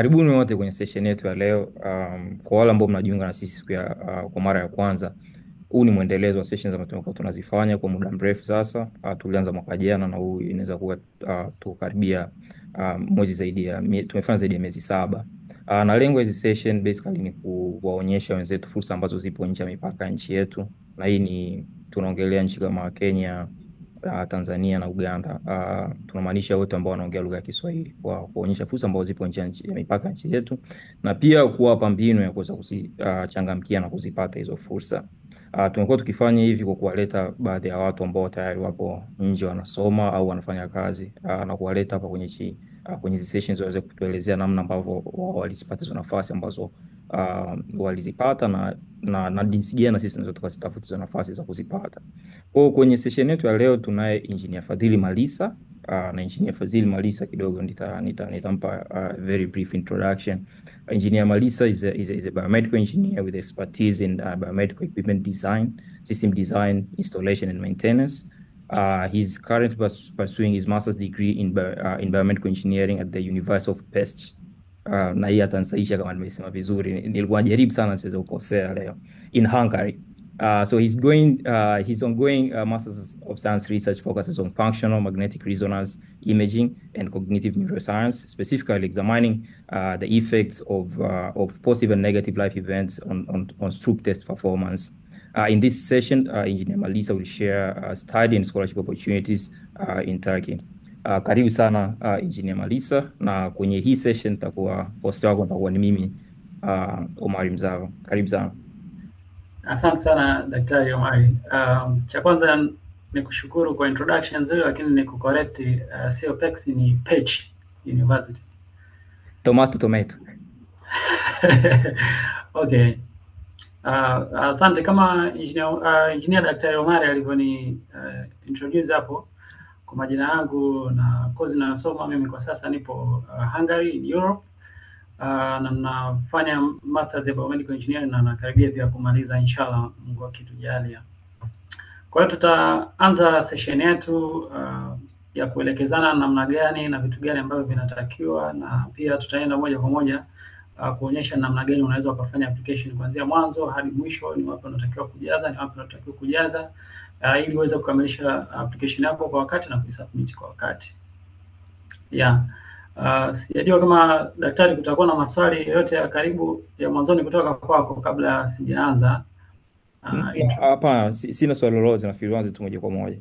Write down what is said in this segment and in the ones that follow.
Karibuni wote kwenye session yetu ya leo. Kwa wale ambao mnajiunga na sisi siku ya kwa mara ya kwanza, huu ni mwendelezo wa sessions ambazo tumekuwa tunazifanya kwa muda mrefu sasa. Tulianza mwaka jana na huu inaweza kuwa tukaribia mwezi zaidi ya tumefanya zaidi ya miezi 7. Na lengo hizi session basically ni kuwaonyesha wenzetu fursa ambazo zipo nje ya mipaka ya nchi yetu, na hii ni tunaongelea nchi kama Kenya, Tanzania na Uganda. Tunamaanisha wote ambao wanaongea lugha ya Kiswahili, kwa kuonyesha fursa ambazo zipo nje ya mipaka ya nchi yetu na pia kuwapa mbinu ya kuweza kuzichangamkia na kuzipata hizo fursa. Tumekuwa tukifanya hivi kwa kuwaleta baadhi ya watu ambao tayari wapo nje wanasoma au wanafanya kazi, na kuwaleta hapa kwenye hizi sessions waweze kutuelezea namna ambavyo wao walizipata hizo nafasi ambazo walizipata na jinsi gani na sisi tunaweza tukazitafuta hizo nafasi za kuzipata. Kwa hiyo kwenye session yetu ya leo tunaye Engineer Fadhili Malisa. Na Engineer Fadhili Malisa kidogo nitampa very brief introduction. Engineer Malisa is a biomedical engineer with expertise in biomedical equipment design, system design, installation and maintenance. He's currently pursuing his master's degree in biomedical engineering at the University of Pest. Na hii atansaisha kama nimesema vizuri. Nilikuwa najaribu sana siweze kukosea leo. In Hungary. So his ongoing Masters of Science research focuses on functional magnetic resonance imaging and cognitive neuroscience, specifically examining the effects of positive and negative life events on Stroop test performance. In this session, Engineer Malisa will share study and scholarship opportunities in Turkey. Karibu sana Engineer Malisa, na kwenye hii session takuwa host wako nitakuwa ni mimi Omari Mzava. Karibu sana. Asante sana Daktari Omari. Cha kwanza ni kushukuru kwa introduction nzuri, lakini ni kucorrect, sio PEX ni Pech University. Tomato tomato. Okay. Asante kama engineer Daktari Omari alivyoni introduce hapo kwa majina yangu na kozi ninayosoma mimi kwa sasa nipo Hungary in Europe. Na nafanya masters ya biomedical engineering na nakaribia pia kumaliza inshallah, Mungu akitujalia. Kwa hiyo tutaanza session yetu ya kuelekezana namna gani na vitu gani ambavyo vinatakiwa, na pia tutaenda moja kwa moja kuonyesha namna gani unaweza ukafanya application kuanzia mwanzo hadi mwisho, ni wapi unatakiwa kujaza, ni wapi unatakiwa kujaza, ili uweze kukamilisha application yako kwa wakati na kuisubmit kwa wakati. Yeah. Sijajua kama daktari kutakuwa na maswali yoyote ya karibu ya mwanzoni kutoka kwako kabla sijaanza. Hapana, sina swali lolote, nafikiri tuanze tu moja kwa moja.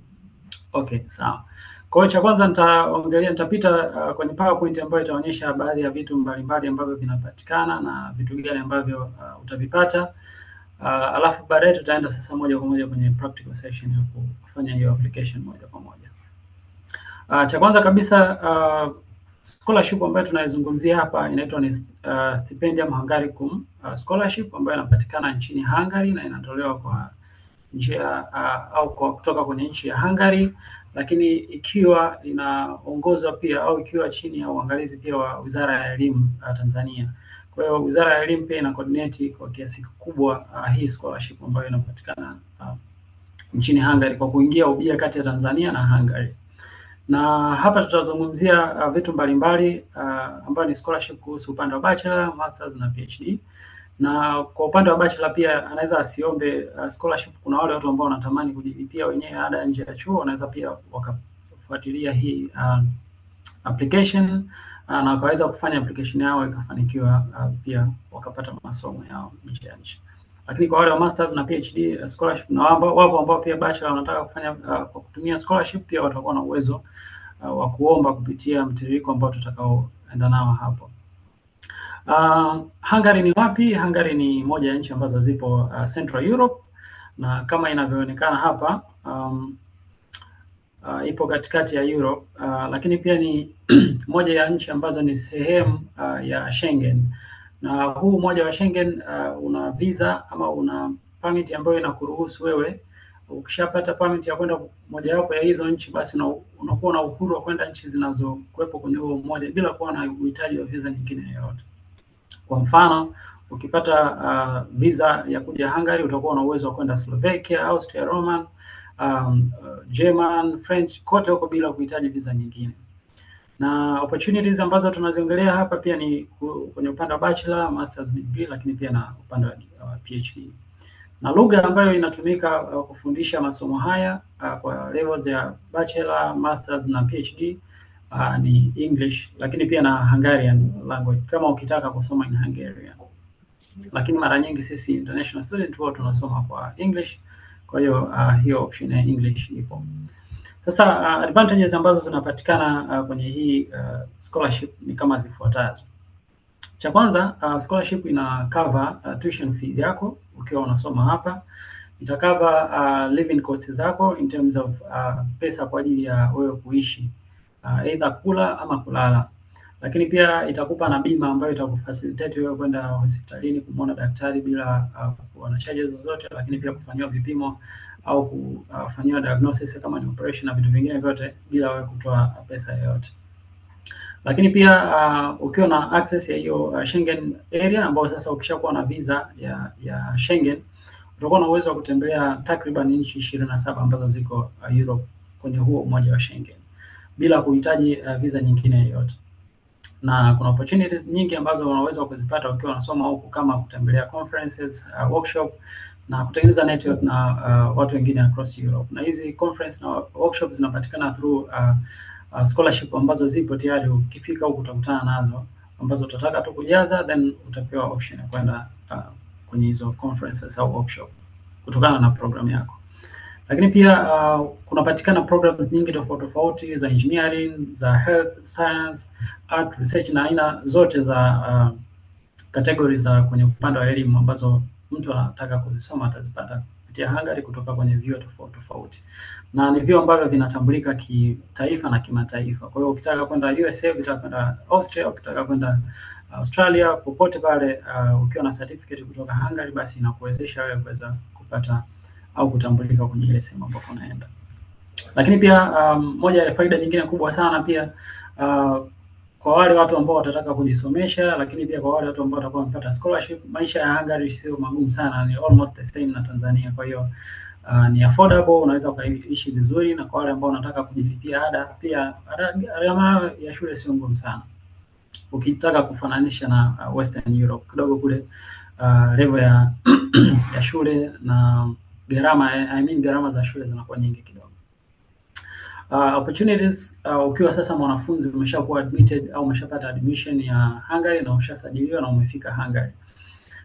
Okay, sawa. Kwa hiyo cha kwanza nitaongelea, nitapita kwenye PowerPoint ambayo itaonyesha baadhi ya vitu mbalimbali ambavyo vinapatikana na vitu gani ambavyo utavipata. Alafu baadaye tutaenda sasa moja kwa moja kwenye practical session ya kufanya hiyo application moja kwa moja. Cha kwanza kabisa, scholarship ambayo tunaizungumzia hapa inaitwa ni Stipendium Hungaricum scholarship ambayo inapatikana nchini Hungary na inatolewa kwa njia au kwa kutoka kwenye nchi ya Hungary, lakini ikiwa inaongozwa pia au ikiwa chini ya uangalizi pia wa Wizara ya Elimu Tanzania. Kwa hiyo Wizara ya Elimu pia ina coordinate kwa kiasi kikubwa hii scholarship ambayo inapatikana nchini Hungary kwa kuingia ubia kati ya Tanzania na Hungary. Na hapa tutazungumzia vitu mbalimbali ambayo ni scholarship kuhusu upande wa bachelor, masters na PhD. Na kwa upande wa bachelor pia anaweza asiombe scholarship. Kuna wale watu ambao wanatamani kujilipia wenyewe ada nje ya chuo, wanaweza pia wakafuatilia hii application na wakaweza kufanya application yao ikafanikiwa, pia wakapata masomo yao nje ya nchi. Lakini kwa wale wa masters na PhD scholarship na wapo ambao pia bachelor wanataka kufanya kwa kutumia scholarship, pia watakuwa na uwezo wa kuomba kupitia mtiririko ambao tutakaoenda nao hapo. Hungary ni wapi? Hungary ni moja ya nchi ambazo zipo Central Europe, na kama inavyoonekana hapa ipo katikati ya Europe, lakini pia ni moja ya nchi ambazo ni sehemu ya Schengen. Na huu umoja wa Schengen una visa ama una permit ambayo inakuruhusu wewe, ukishapata permit ya kwenda mojawapo ya hizo nchi, basi unakuwa na uhuru wa kwenda nchi zinazokuwepo kwenye huo umoja bila kuwa na uhitaji wa visa nyingine yoyote. Kwa mfano, ukipata visa ya kuja Hungary utakuwa na uwezo wa kwenda Slovakia, Austria, Roman, German, French, kote huko bila kuhitaji visa nyingine. Na opportunities ambazo tunaziongelea hapa pia ni kwenye upande wa bachelor, masters degree, lakini pia na upande wa PhD. Na lugha ambayo inatumika kufundisha masomo haya kwa levels ya bachelor, masters na PhD ni English, lakini pia na Hungarian language kama ukitaka kusoma in Hungarian. Lakini mara nyingi sisi international student huwa tunasoma kwa English, kwa hiyo hiyo option ya English ipo. Sasa advantages ambazo zinapatikana kwenye hii scholarship ni kama zifuatazo. Cha kwanza, scholarship ina cover tuition fees yako ukiwa unasoma hapa. Ita cover living costs zako in terms of pesa kwa ajili ya wewe kuishi, either kula ama kulala. Lakini pia itakupa na bima ambayo itakufacilitate wewe kwenda hospitalini kumwona daktari bila kuwa na charges zozote, lakini pia kufanyiwa vipimo au kufanyiwa diagnosis kama ni operation na vitu vingine vyote bila wewe kutoa pesa yoyote. Lakini pia ukiwa na access ya hiyo Schengen area, ambayo sasa ukishakuwa na visa ya Schengen utakuwa na uwezo wa kutembelea takriban nchi 27 ambazo ziko Europe kwenye huo umoja wa Schengen bila kuhitaji visa nyingine yoyote. Na kuna opportunities nyingi ambazo unaweza kuzipata ukiwa unasoma huku kama kutembelea conferences, workshop na kutengeneza network na watu wengine across Europe. Na hizi conference na workshops zinapatikana through scholarship ambazo zipo tayari, ukifika huku utakutana nazo ambazo utataka tu kujaza, then utapewa option ya kwenda kwenye hizo conferences au workshop kutokana na program yako. Lakini pia kunapatikana programs nyingi tofauti tofauti za engineering, za health science, art, research na aina zote za categories za kwenye upande wa elimu ambazo mtu anataka kuzisoma atazipata kupitia Hungary kutoka kwenye vyuo tofauti tofauti, na ni vyuo ambavyo vinatambulika kitaifa na kimataifa. Kwa hiyo ukitaka kwenda USA, ukitaka kwenda Austria, ukitaka kwenda Australia, popote pale, ukiwa na certificate kutoka Hungary, basi inakuwezesha wewe kuweza kupata au kutambulika kwenye ile sehemu ambapo unaenda. Lakini pia moja ya faida nyingine kubwa sana pia kwa wale watu ambao watataka kujisomesha, lakini pia kwa wale watu ambao watakuwa wamepata scholarship, maisha ya Hungary sio magumu sana, ni almost the same na Tanzania. Kwa hiyo ni affordable, unaweza ukaishi vizuri, na kwa wale ambao wanataka kujilipia ada pia, gharama ya shule sio ngumu sana ukitaka kufananisha na Western Europe kidogo kule, level ya shule na gharama, I mean gharama za shule zinakuwa nyingi kidogo. Opportunities ukiwa sasa mwanafunzi umeshakuwa admitted au umeshapata admission ya Hungary na ushasajiliwa na umefika Hungary.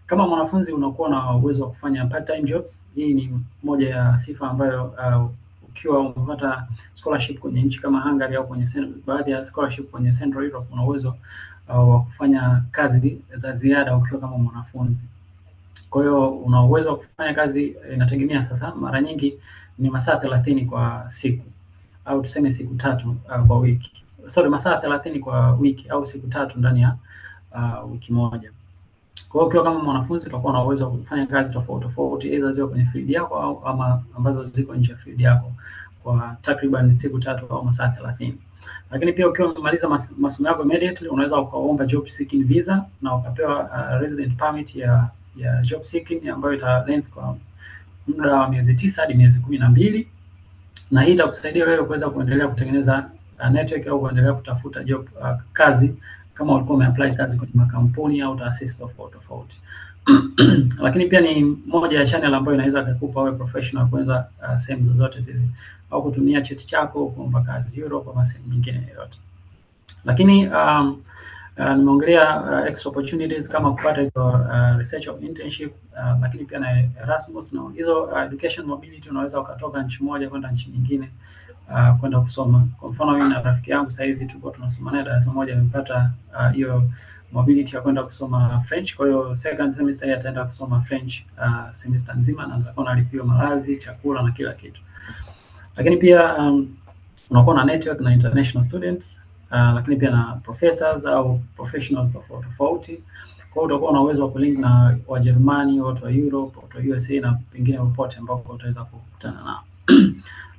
Kama mwanafunzi unakuwa na uwezo wa kufanya part time jobs. Hii ni moja ya sifa ambayo ukiwa umepata scholarship kwenye nchi kama Hungary au kwenye baadhi ya scholarship kwenye Central Europe, una uwezo wa kufanya kazi za ziada ukiwa kama mwanafunzi. Kwa hiyo una uwezo wa kufanya kazi, inategemea sasa, mara nyingi ni masaa 30 kwa siku au tuseme siku 3 kwa wiki. Sorry, masaa 30 kwa wiki au siku 3 ndani ya wiki moja. Kwa hiyo ukiwa kama mwanafunzi utakuwa na uwezo wa kufanya kazi tofauti tofauti, either ziwe kwenye field yako au ama ambazo ziko nje ya field yako kwa takriban siku 3 au masaa 30. Lakini pia ukiwa umemaliza masomo yako immediately unaweza ukaomba job seeking visa na ukapewa resident permit ya job seeking ambayo ita length kwa muda wa miezi 9 hadi miezi 12, na hii itakusaidia wewe kuweza kuendelea kutengeneza network au kuendelea kutafuta job, kazi kama ulikuwa umeapply kazi kwenye makampuni au taasisi tofauti tofauti. Lakini pia ni moja ya channel ambayo inaweza kukupa wewe professional kuweza sehemu zozote zile au kutumia cheti chako kuomba kazi Europe ama sehemu nyingine yoyote. Lakini nimeongelea extra opportunities kama kupata hizo research or internship, lakini pia na Erasmus na hizo education mobility, unaweza ukatoka nchi moja kwenda nchi nyingine kwenda kusoma. Kwa mfano mimi na rafiki yangu sasa hivi tulikuwa tunasoma naye darasa moja, amepata hiyo mobility ya kwenda kusoma French. Kwa hiyo second semester yeye ataenda kusoma French semester nzima na atakuwa analipiwa malazi, chakula na kila kitu. Lakini pia unakuwa na network na international students, lakini pia na professors au professionals tofauti tofauti. Kwa hiyo utakuwa na uwezo wa kulink na Wajerumani, watu wa Europe, watu wa USA na pengine popote ambapo utaweza kukutana nao.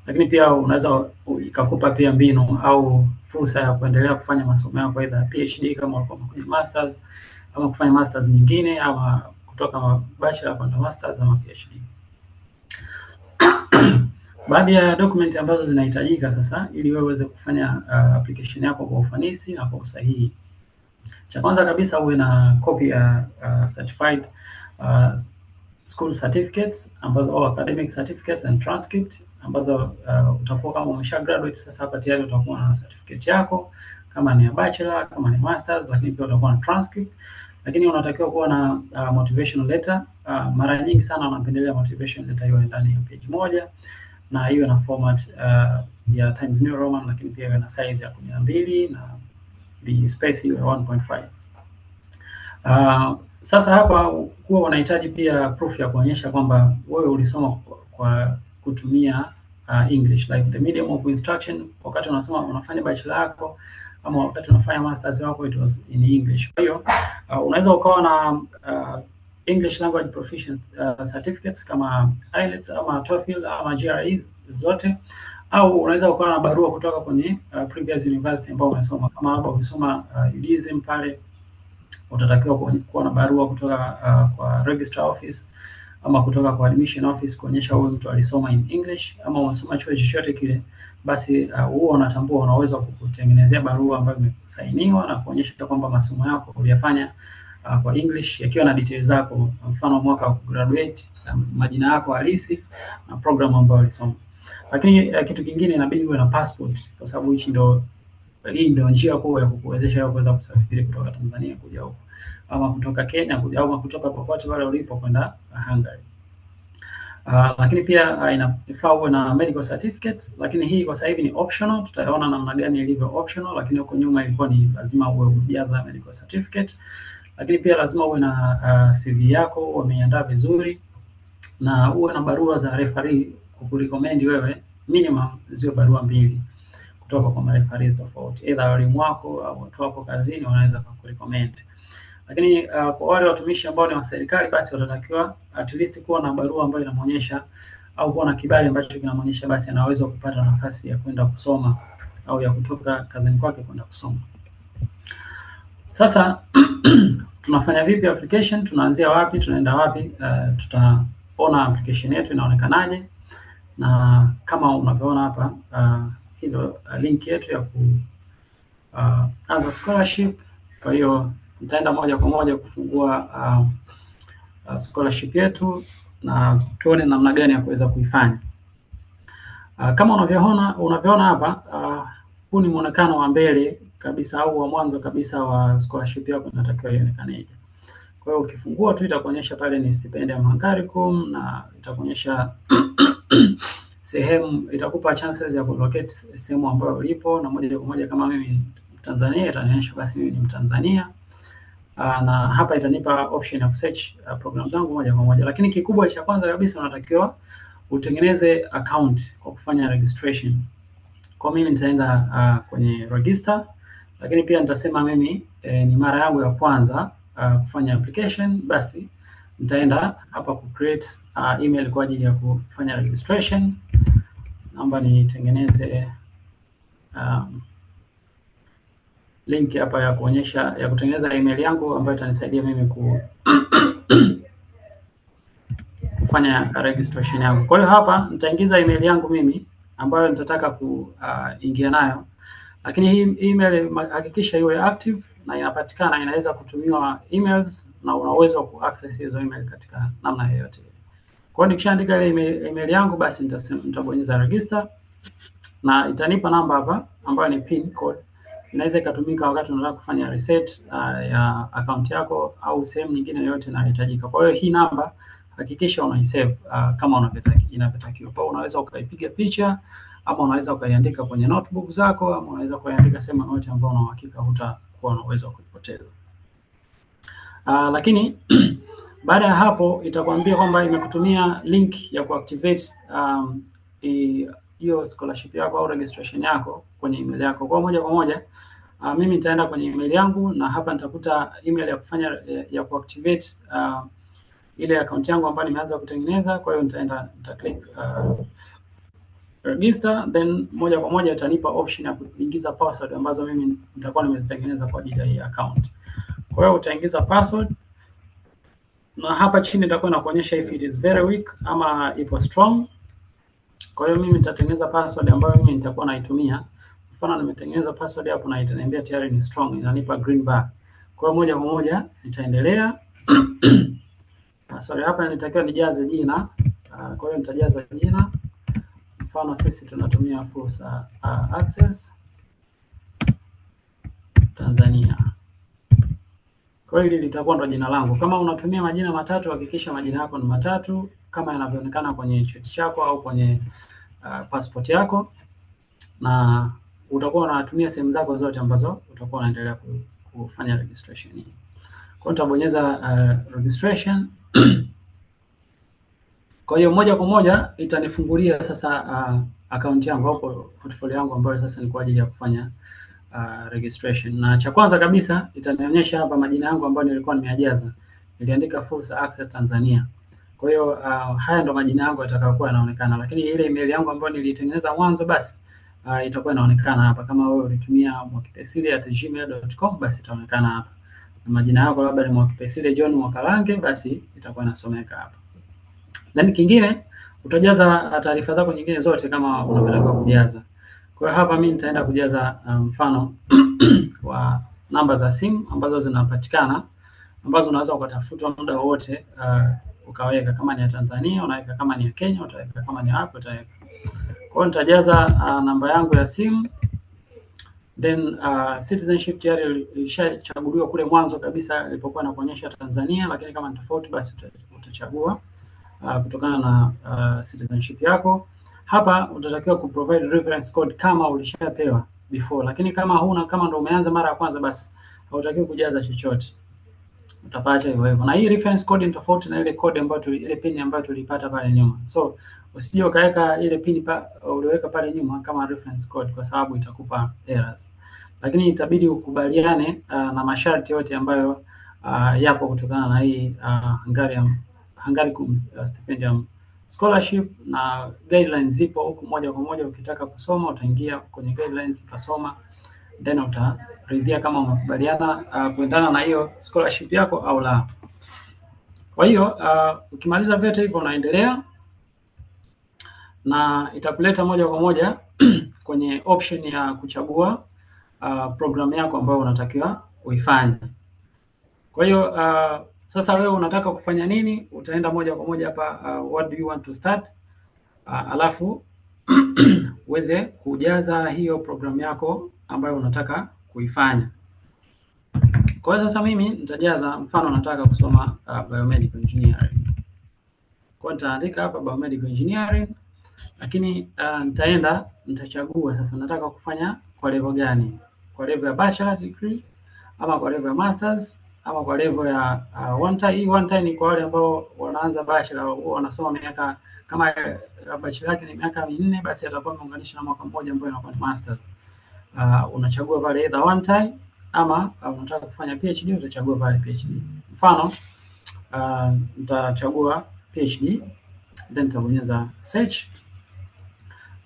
Lakini pia unaweza ikakupa pia mbinu au fursa ya kuendelea kufanya masomo yako, either PhD kama ulikuwa umekuja masters, ama kufanya masters nyingine, ama kutoka bachelor kwenda masters ama PhD. Baadhi ya document ambazo zinahitajika sasa ili wewe uweze kufanya application yako kwa ufanisi na kwa usahihi. Cha kwanza kabisa uwe na copy ya certified school certificates ambazo au academic certificates and transcript ambazo utakuwa kama umesha graduate sasa, hapa tayari utakuwa na certificate yako kama ni ya bachelor, kama ni masters, lakini pia utakuwa na transcript. Lakini unatakiwa kuwa na motivational letter. Mara nyingi sana wanapendelea motivation letter iwe ndani ya page moja na iwe na format ya Times New Roman, lakini pia iwe na size ya 12 na the space iwe 1.5. Sasa hapa huwa wanahitaji pia proof ya kuonyesha kwamba wewe ulisoma kwa kutumia English like the medium of instruction wakati unasoma unafanya bachelor yako ama wakati unafanya masters wako it was in English. Kwa hiyo unaweza ukawa na English language proficiency certificates kama IELTS ama TOEFL ama GRE zote, au unaweza ukawa na barua kutoka kwenye previous university ambao umesoma. Kama hapo ukisoma UDSM pale utatakiwa kuwa na barua kutoka kwa registrar office ama kutoka kwa admission office kuonyesha huyu mtu alisoma in English ama umesoma chuo chochote kile, basi huo unatambua una uwezo wa kukutengenezea barua ambayo imesainiwa na kuonyesha kwamba masomo yako uliyafanya kwa English yakiwa na details zako, mfano mwaka wa kugraduate, majina yako halisi na program ambayo ulisoma. Lakini kitu kingine inabidi uwe na passport kwa sababu hichi ndo hii ndio njia kuu ya kukuwezesha wewe kuweza kusafiri kutoka Tanzania kuja huko ama kutoka Kenya kuja ama kutoka popote pale ulipo kwenda Hungary. Lakini pia inafaa uwe na medical certificates, lakini hii kwa sasa hivi ni optional. Tutaona namna gani ilivyo optional, lakini huko nyuma ilikuwa ni lazima uwe umejaza medical certificate. Lakini pia lazima uwe na CV yako umeiandaa vizuri na uwe na barua za referee kukurecommend wewe, minimum ziwe barua mbili kutoka kwa mareferees tofauti, either walimu wako au watu wako kazini wanaweza kukurecommend. Lakini kwa wale watumishi ambao ni wa serikali, basi watatakiwa at least kuwa na barua ambayo inamuonyesha au kuwa na kibali ambacho kinamuonyesha basi anaweza kupata nafasi ya kwenda kusoma au ya kutoka kazini kwake kwenda kusoma. Sasa tunafanya vipi application? Tunaanzia wapi? Tunaenda wapi? Tutaona application yetu inaonekanaje, na kama unavyoona hapa hilo link yetu ya kuanza scholarship. Kwa hiyo nitaenda moja kwa moja kufungua scholarship yetu na tuone namna gani ya kuweza kuifanya. Kama unavyoona hapa, huu ni muonekano wa mbele kabisa au wa mwanzo kabisa wa scholarship yako inatakiwa ionekaneje. Kwa hiyo ukifungua tu itakuonyesha pale ni Stipendium Hungaricum na itakuonyesha sehemu, itakupa chances ya kulocate sehemu ambayo ulipo, na moja kwa moja kama mimi Mtanzania itanionyesha basi mimi ni Mtanzania. Na hapa itanipa option ya kusearch program zangu moja kwa moja, lakini kikubwa cha kwanza kabisa unatakiwa utengeneze account kwa kufanya registration. Kwa mimi nitaenda kwenye register, lakini pia nitasema mimi ni mara yangu ya kwanza kufanya application, basi nitaenda hapa ku create email kwa ajili ya kufanya registration. Naomba nitengeneze link hapa ya kuonyesha ya kutengeneza email yangu ambayo itanisaidia mimi kufanya registration yangu. Kwa hiyo hapa nitaingiza email yangu mimi ambayo nitataka kuingia nayo, lakini hii email hakikisha iwe active na inapatikana, inaweza kutumiwa emails na una uwezo wa kuaccess hizo email katika namna yoyote ile. Kwa hiyo nikishaandika ile email yangu, basi nitabonyeza register na itanipa namba hapa ambayo ni pin code. Inaweza ikatumika wakati unataka kufanya reset ya account yako au sehemu nyingine yoyote inayohitajika. Kwa hiyo hii namba hakikisha unaisave kama inavyotakiwa. Kwa hiyo unaweza ukaipiga picha ama unaweza ukaiandika kwenye notebook zako ama unaweza ukaiandika sehemu yoyote ambayo una uhakika hutakuwa na uwezo wa kuipoteza. Lakini baada ya hapo itakwambia kwamba imekutumia link ya kuactivate hiyo scholarship yako au registration yako kwenye email yako. Kwa moja kwa moja mimi nitaenda kwenye email yangu na hapa nitakuta email ya kufanya ya kuactivate ile account yangu ambayo nimeanza kutengeneza. Kwa hiyo nitaenda nita click register, then moja kwa moja itanipa option ya kuingiza password ambazo mimi nitakuwa nimezitengeneza kwa ajili ya hii account. Kwa hiyo utaingiza password na hapa chini itakuwa inakuonyesha if it is very weak ama ipo strong. Kwa hiyo mimi nitatengeneza password ambayo mimi nitakuwa naitumia. Mfano nimetengeneza password hapo na itaniambia tayari ni strong, inanipa green bar. Kwa hiyo moja kwa moja nitaendelea. Sorry, hapa nitakiwa nijaze jina. Kwa hiyo nitajaza jina. Mfano sisi tunatumia Fursa Access Tanzania. Kwa hiyo hili litakuwa ndo jina langu. Kama unatumia majina matatu, hakikisha majina yako ni matatu kama yanavyoonekana kwenye cheti chako au kwenye passport yako, na utakuwa unatumia sehemu zako zote ambazo utakuwa unaendelea kufanya registration hii. Kwa hiyo nitabonyeza registration. Kwa hiyo moja kwa moja itanifungulia sasa account yangu au portfolio yangu ambayo sasa ni kwa ajili ya kufanya registration. Na cha kwanza kabisa itanionyesha hapa majina yangu ambayo nilikuwa nimeyajaza. Niliandika Fursa Access Tanzania. Kwa hiyo haya ndo majina yangu yatakayokuwa yanaonekana, lakini ile email yangu ambayo nilitengeneza mwanzo basi itakuwa inaonekana hapa. Kama wewe ulitumia mwakipesile@gmail.com basi itaonekana hapa. Na majina yako labda ni Mwakipesile John Mwakalange basi itakuwa inasomeka hapa. Then kingine utajaza taarifa zako nyingine zote kama unavyotakiwa kujaza. Kwa hiyo hapa mimi nitaenda kujaza mfano wa namba za simu ambazo zinapatikana, ambazo unaweza ukatafutwa muda wowote, ukaweka kama ni ya Tanzania unaweka, kama ni ya Kenya utaweka, kama ni wapi utaweka. Kwa hiyo nitajaza namba yangu ya simu, then citizenship tayari ilishachaguliwa kule mwanzo kabisa ilipokuwa nakuonyesha Tanzania, lakini kama ni tofauti basi utachagua kutokana na citizenship yako. Hapa utatakiwa kuprovide reference code kama ulishapewa before, lakini kama huna, kama ndo umeanza mara ya kwanza, basi hautakiwi kujaza chochote, utapata hivyo hivyo. Na hii reference code ni tofauti na ile code ambayo ile pin ambayo tulipata pale nyuma, so usije ukaweka ile pin uliweka pale nyuma kama reference code, kwa sababu itakupa errors. Lakini itabidi ukubaliane na masharti yote ambayo yapo kutokana na hii Hungaricum Stipendium Scholarship, na guidelines zipo huku moja kwa moja. Ukitaka kusoma utaingia kwenye guidelines utasoma, then utaridhia kama umekubaliana kuendana na hiyo scholarship yako au la. Kwa hiyo ukimaliza vyote hivyo unaendelea na itakuleta moja kwa moja kwenye option ya kuchagua programu yako ambayo unatakiwa uifanye. Kwa hiyo sasa wewe unataka kufanya nini? Utaenda moja kwa moja hapa what do you want to start, alafu uweze kujaza hiyo programu yako ambayo unataka kuifanya. Kwa hiyo sasa mimi nitajaza, mfano nataka kusoma biomedical engineering. Kwa hiyo nitaandika hapa biomedical engineering, lakini nitaenda nitachagua sasa nataka kufanya kwa level gani? Kwa level ya bachelor degree ama kwa level ya masters ama kwa level ya one time. Hii one time ni kwa wale ambao wanaanza bachelor, wanasoma miaka kama bachelor yake ni miaka 4, basi atakuwa ameunganisha na mwaka mmoja ambao inakuwa ni masters. Unachagua pale either one time ama unataka kufanya PhD utachagua pale PhD. Mfano nitachagua PhD then nitabonyeza search,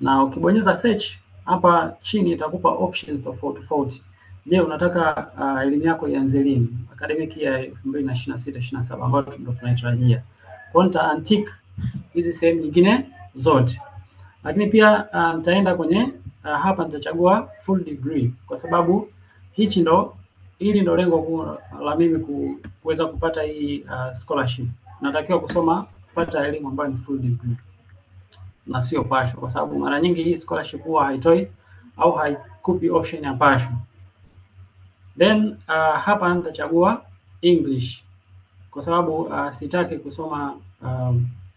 na ukibonyeza search hapa chini itakupa options tofauti tofauti. Je, unataka elimu yako ianze lini? Academic ya 2026 27 ambayo ndio tunaitarajia. Kwa hiyo nita untick hizi sehemu nyingine zote. Lakini pia nitaenda kwenye hapa nitachagua full degree kwa sababu hichi ndo hili ndo lengo kuu la mimi kuweza kupata hii scholarship. Natakiwa kusoma kupata elimu ambayo ni full degree na sio partial, kwa sababu mara nyingi hii scholarship huwa haitoi au haikupi option ya partial. Then hapa nitachagua English kwa sababu sitaki kusoma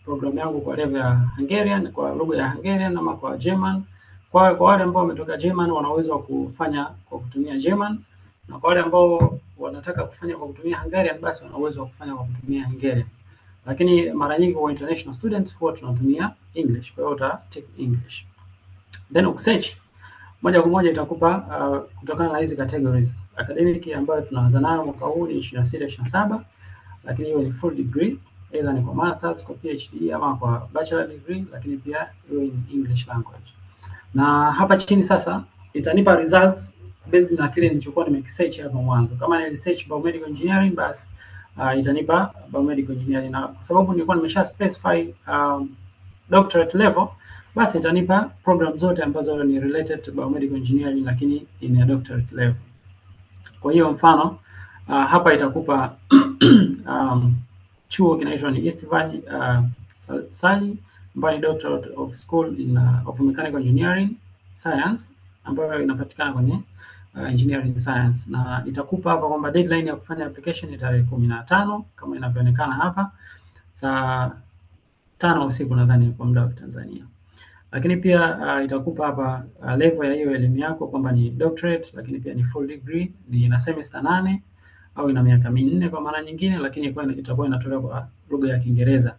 program yangu kwa level ya Hungarian, kwa lugha ya Hungarian ama kwa German. Kwa wale ambao wametoka German wana uwezo wa kufanya kwa kutumia German, na kwa wale ambao wanataka kufanya kwa kutumia Hungarian basi wana uwezo wa kufanya kwa kutumia Hungarian. Lakini mara nyingi kwa international students huwa tunatumia English. Kwa hiyo uta take English. Then ukisearch moja kwa moja itakupa kutokana na hizi categories. Academic ambayo tunaanza nayo mwaka huu ni 26 27, lakini hiyo ni full degree, either ni kwa masters, kwa PhD ama kwa bachelor degree, lakini pia iwe in English language. Na hapa chini sasa itanipa results based na kile nilichokuwa nimekisearch hapo mwanzo. Kama nilisearch biomedical engineering basi itanipa biomedical engineering, na kwa sababu nilikuwa nimesha specify doctorate level, Basi itanipa program zote ambazo ni related to biomedical engineering lakini in a doctorate level. Kwa hiyo mfano hapa itakupa chuo kinaitwa ni Istvan Sali ambayo ni Doctorate of School in of Mechanical Engineering Science ambayo inapatikana kwenye Engineering Science, na itakupa hapa kwamba deadline ya kufanya application ni tarehe 15 kama inavyoonekana hapa saa 5 usiku nadhani kwa muda wa Tanzania. Lakini pia itakupa hapa level ya hiyo elimu yako kwamba ni doctorate, lakini pia ni full degree, ni ina semester 8 au ina miaka 4 kwa maana nyingine, lakini itakuwa inatolewa kwa lugha ya Kiingereza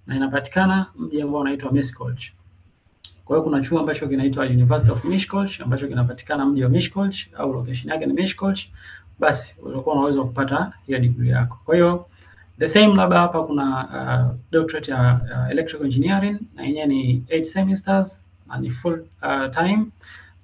na inapatikana mji ambao unaitwa Miskolc. Kwa hiyo kuna chuo ambacho kinaitwa University of Miskolc ambacho kinapatikana mji wa Miskolc au location yake ni Miskolc, basi utakuwa unaweza kupata hiyo degree yako. Kwa hiyo the same, labda hapa kuna doctorate ya electrical engineering na yenyewe ni 8 semesters na ni full time,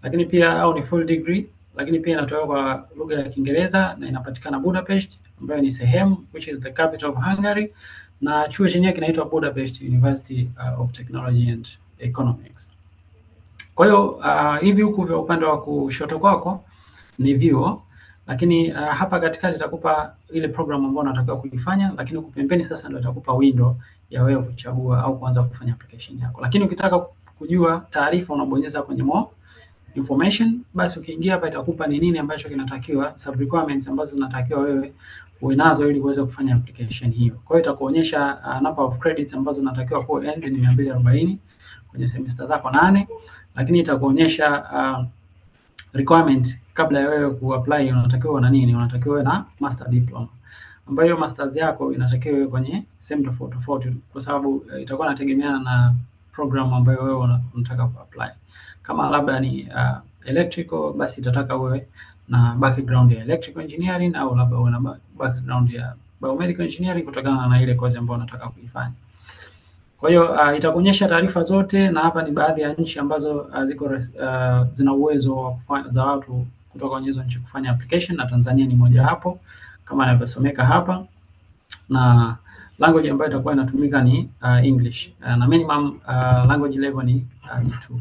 lakini pia au ni full degree, lakini pia inatolewa kwa lugha ya Kiingereza na inapatikana Budapest ambayo ni sehemu which is the capital of Hungary, na chuo chenyewe kinaitwa Budapest University of Technology and Economics. Kwa hiyo hivi huku vya upande wa kushoto kwako ni vyuo, lakini hapa katikati itakupa ile program ambayo unatakiwa kuifanya, lakini huku pembeni sasa ndio itakupa window ya wewe kuchagua au kuanza kufanya application yako. Lakini ukitaka kujua taarifa unabonyeza kwenye more information, basi ukiingia hapa itakupa ni nini ambacho kinatakiwa, sub requirements ambazo zinatakiwa wewe uwe nazo ili uweze kufanya application hiyo. Kwa hiyo itakuonyesha number of credits ambazo zinatakiwa kuwa earned ni 240 kwenye semester zako 8, lakini itakuonyesha requirement kabla ya wewe kuapply unatakiwa na nini? Unatakiwa na master diploma, ambayo masters yako inatakiwa iwe kwenye sehemu tofauti tofauti, kwa sababu itakuwa inategemeana na program ambayo wewe unataka kuapply. Kama labda ni electrical, basi itataka uwe na background ya electrical engineering au labda uwe na background ya biomedical engineering kutokana na ile kozi ambayo unataka kuifanya. Kwa hiyo itakuonyesha taarifa zote, na hapa ni baadhi ya nchi ambazo ziko zina uwezo wa za watu kutoka kwenye hizo nchi kufanya application, na Tanzania ni moja hapo kama inavyosomeka hapa, na language ambayo itakuwa inatumika ni English, na minimum language level ni B2.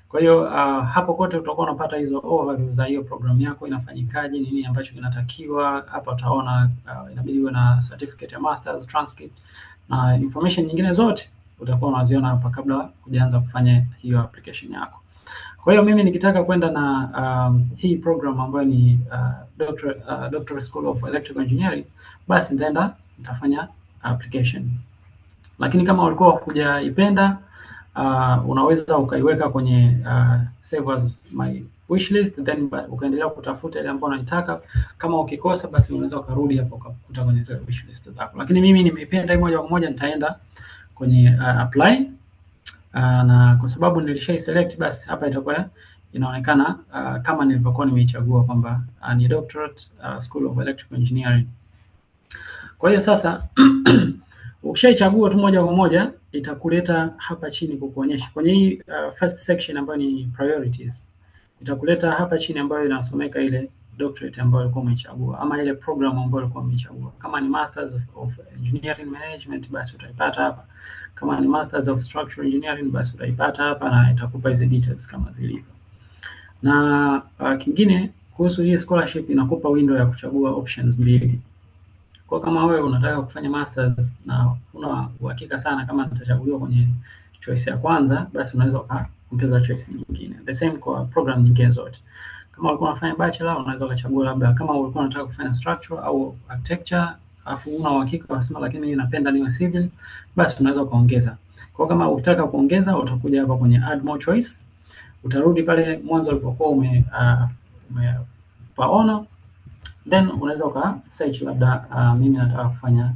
Kwa hiyo hapo kote utakuwa unapata hizo overview za hiyo program yako inafanyikaje, nini ambacho kinatakiwa. Hapa utaona inabidi uwe na certificate ya masters, transcript na information nyingine zote utakuwa unaziona hapa kabla hujaanza kufanya hiyo application yako. Kwa hiyo mimi nikitaka kwenda na hii program ambayo ni Doctor School of Electrical Engineering, basi nitaenda nitafanya application. Lakini kama ulikuwa hujaipenda, unaweza ukaiweka kwenye save as my wishlist, then ukaendelea kutafuta ile ambayo unaitaka. Kama ukikosa, basi unaweza ukarudi hapo ukakuta kwenye zile wishlist zako. Lakini mimi nimeipenda hii, moja kwa moja nitaenda kwenye apply, na kwa sababu nilishai select, basi hapa itakuwa inaonekana kama nilivyokuwa nimeichagua kwamba ni Doctorate School of Electrical Engineering. Kwa hiyo sasa ukishaichagua tu moja kwa moja itakuleta hapa chini kukuonyesha kwenye hii first section ambayo ni priorities, itakuleta hapa chini ambayo inasomeka ile doctorate ambayo ulikuwa umeichagua ama ile program ambayo ulikuwa umeichagua. Kama ni Masters of Engineering Management basi utaipata hapa. Kama ni Masters of Structural Engineering basi utaipata hapa na itakupa hizi details kama zilivyo. Na kingine kuhusu hii scholarship, inakupa window ya kuchagua options mbili. Kwa kama wewe unataka kufanya masters na una uhakika sana kama nitachaguliwa kwenye choice ya kwanza, basi unaweza ukaongeza choice nyingine. The same kwa program nyingine zote. Kama ulikuwa unafanya bachelor, unaweza ukachagua labda kama ulikuwa unataka kufanya structure au architecture, afu una uhakika unasema lakini mimi napenda niwe civil, basi unaweza ukaongeza. Kwa kama ukitaka kuongeza, utakuja hapa kwenye add more choice, utarudi pale mwanzo ulipokuwa umepaona, then unaweza uka search labda mimi nataka kufanya